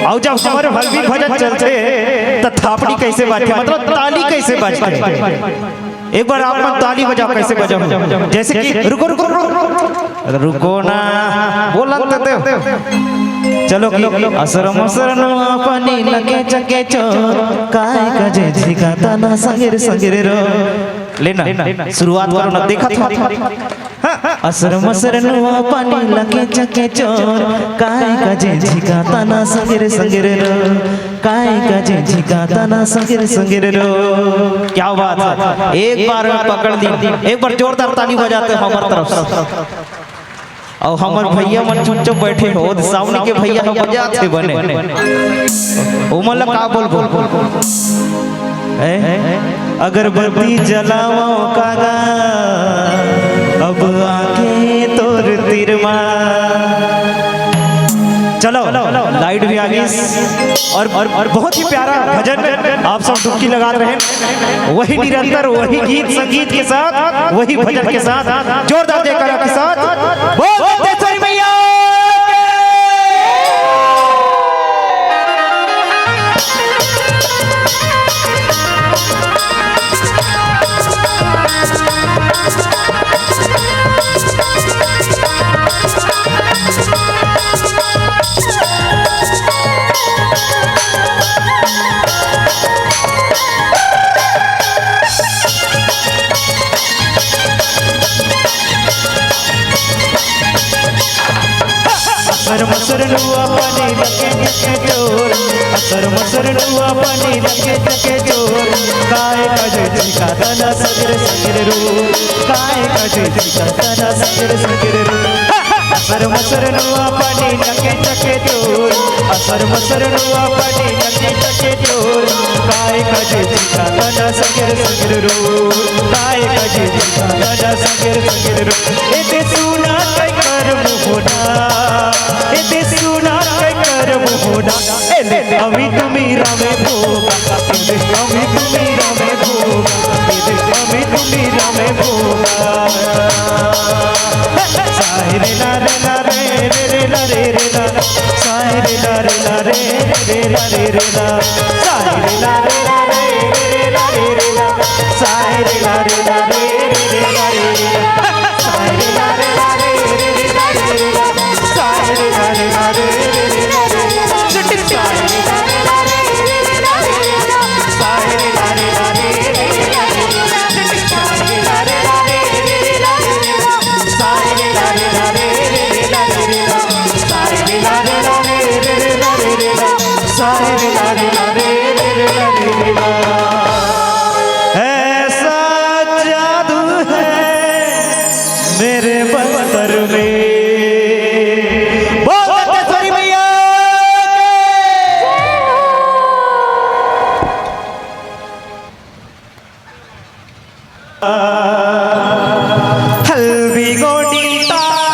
और जब हमर हलवी भजन चलथे, तो थापड़ी कैसे बाजथे, मतलब ताली कैसे बाजथे? एक बार आप मन ताली बजाओ, कैसे बजाओ? जैसे कि रुको, रुको, रुको, रुको, रुको ना, बोलन तो दे। चलो कि असर मसर नुआ पानी लगे चके चोर, काय कजे झिका तना संगेर संगेर रो। लेना, शुरुआत करो ना, देखत हो। हाँ, असर मसर नुआ पानी लगे चके चोर, काय कजे झिका तना संगेर संगेर रो, काय कजे झिका तना संगेर संगेर रो। क्या बात है, एक बार में पकड़ ली, एक बार जोरदार ताली बजाते हो हमर तरफ से। अउ हमर भैया मन चुपचाप बैठे हो, सामने के भैया ह बजात हे बने। ओमन ला का बोलबो? हैं? अगरबत्ती जलावो कागा, अब आके तोर तीर मा। चलो, लाइट भी आ गई। और, और, और बहुत ही प्यारा भजन, आप सब डुबकी लगा रहे हैं। वही निरंतर, वही गीत संगीत के साथ, वही भजन के साथ, जोरदार जयकारा के साथ बोल दंतेश्वरी मैया की। असर मसर नुआ पानी लगे चके चोर, असर मसर नुआ पानी लगे चके चोर, काय कजे झिका तना संगेर संगेर रो, काय कजे झिका तना संगेर संगेर रो। असर मसर नुआ पानी लगे चके चोर, असर मसर नुआ पानी लगे चके चोर, काय कजे झिका तना संगेर संगेर रो, काय कजे झिका तना संगेर संगेर रो। एदे सुना कई कर मुहोना, एदे सुना कई कर मुहोना, एदे अमी तुमी रामे भोगा, एदे अमी तुमी रामे भोगा, एदे अमी तुमी रामे भोगा। साय रे ला रे ला रे रे रे ला रे रे ला, साय रे ला रे ला रे रे रे ला रे रे ला, साय रे ला रे ला रे रे रे ला रे रे ला, साय रे ला रे ला रे रे रे ला रे रे ला। ऐसा जादू है मेरे बस्तर में। बोल दंतेश्वरी मैया की। हल्दी गोटी ताय,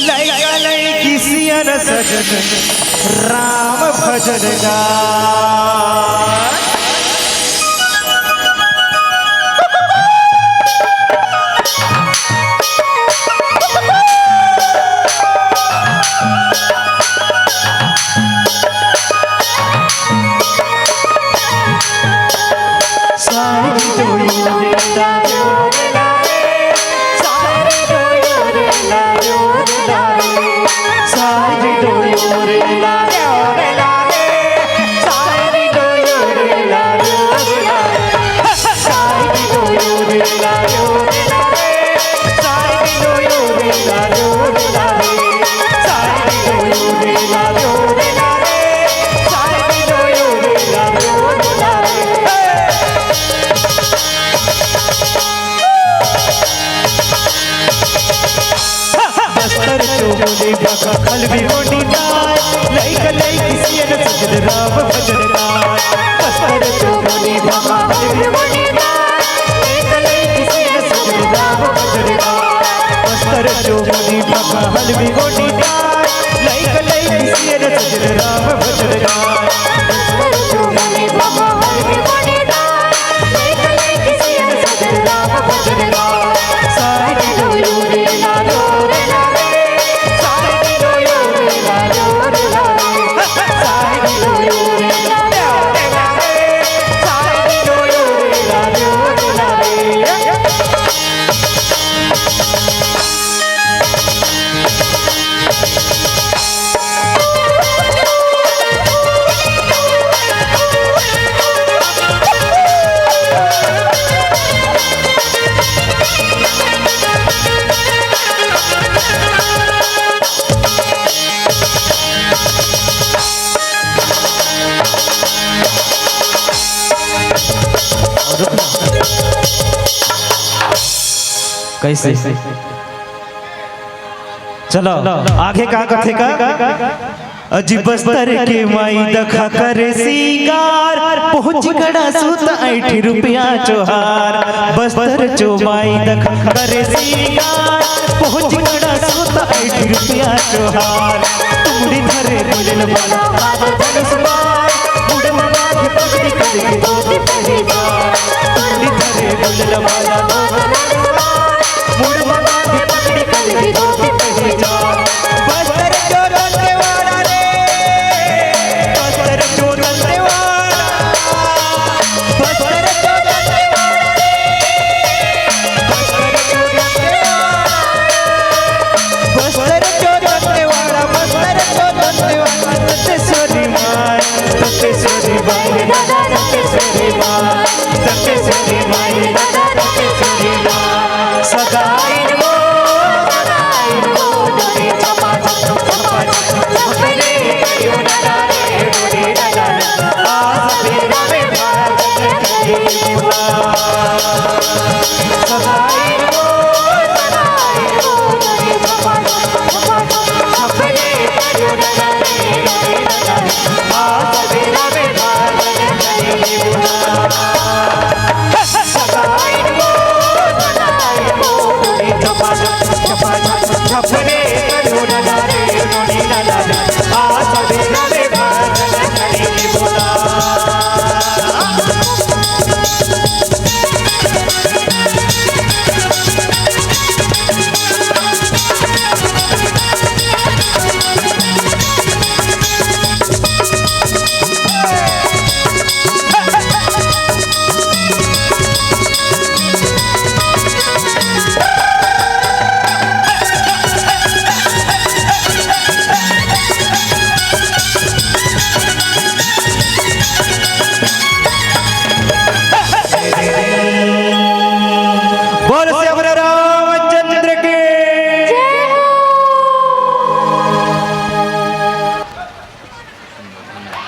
लइका लइकी सियान सजन राम भजन गाय। बस्तर चोली बका खलबी गोंडी ताय, लइका लइकी सियन सजन राम भजन गाय। बस्तर चोली बका खलबी गोंडी ताय, लइका लइकी सियन सजन राम भजन गाय। बस्तर चोली बका खलबी गोंडी ताय, लइका लइकी सियन सजन राम भजन गाय। कैसे? चलो, आगे का कथे का? अजी बस्तर के माई दखा करे सिंगार, पहुँच गड़ा सूत ऐठी रुपया चोहार। बस्तर चो माई दखा करे सिंगार, पहुँच गड़ा सूत ऐठी रुपया चोहार। तुमड़ी धरे बुलल वाला बाबा धनुष बाण, मुड़ मुड़ा के पगड़ी करके दो दो पहलवान। तुमड़ी धरे बुलल वाला बाबा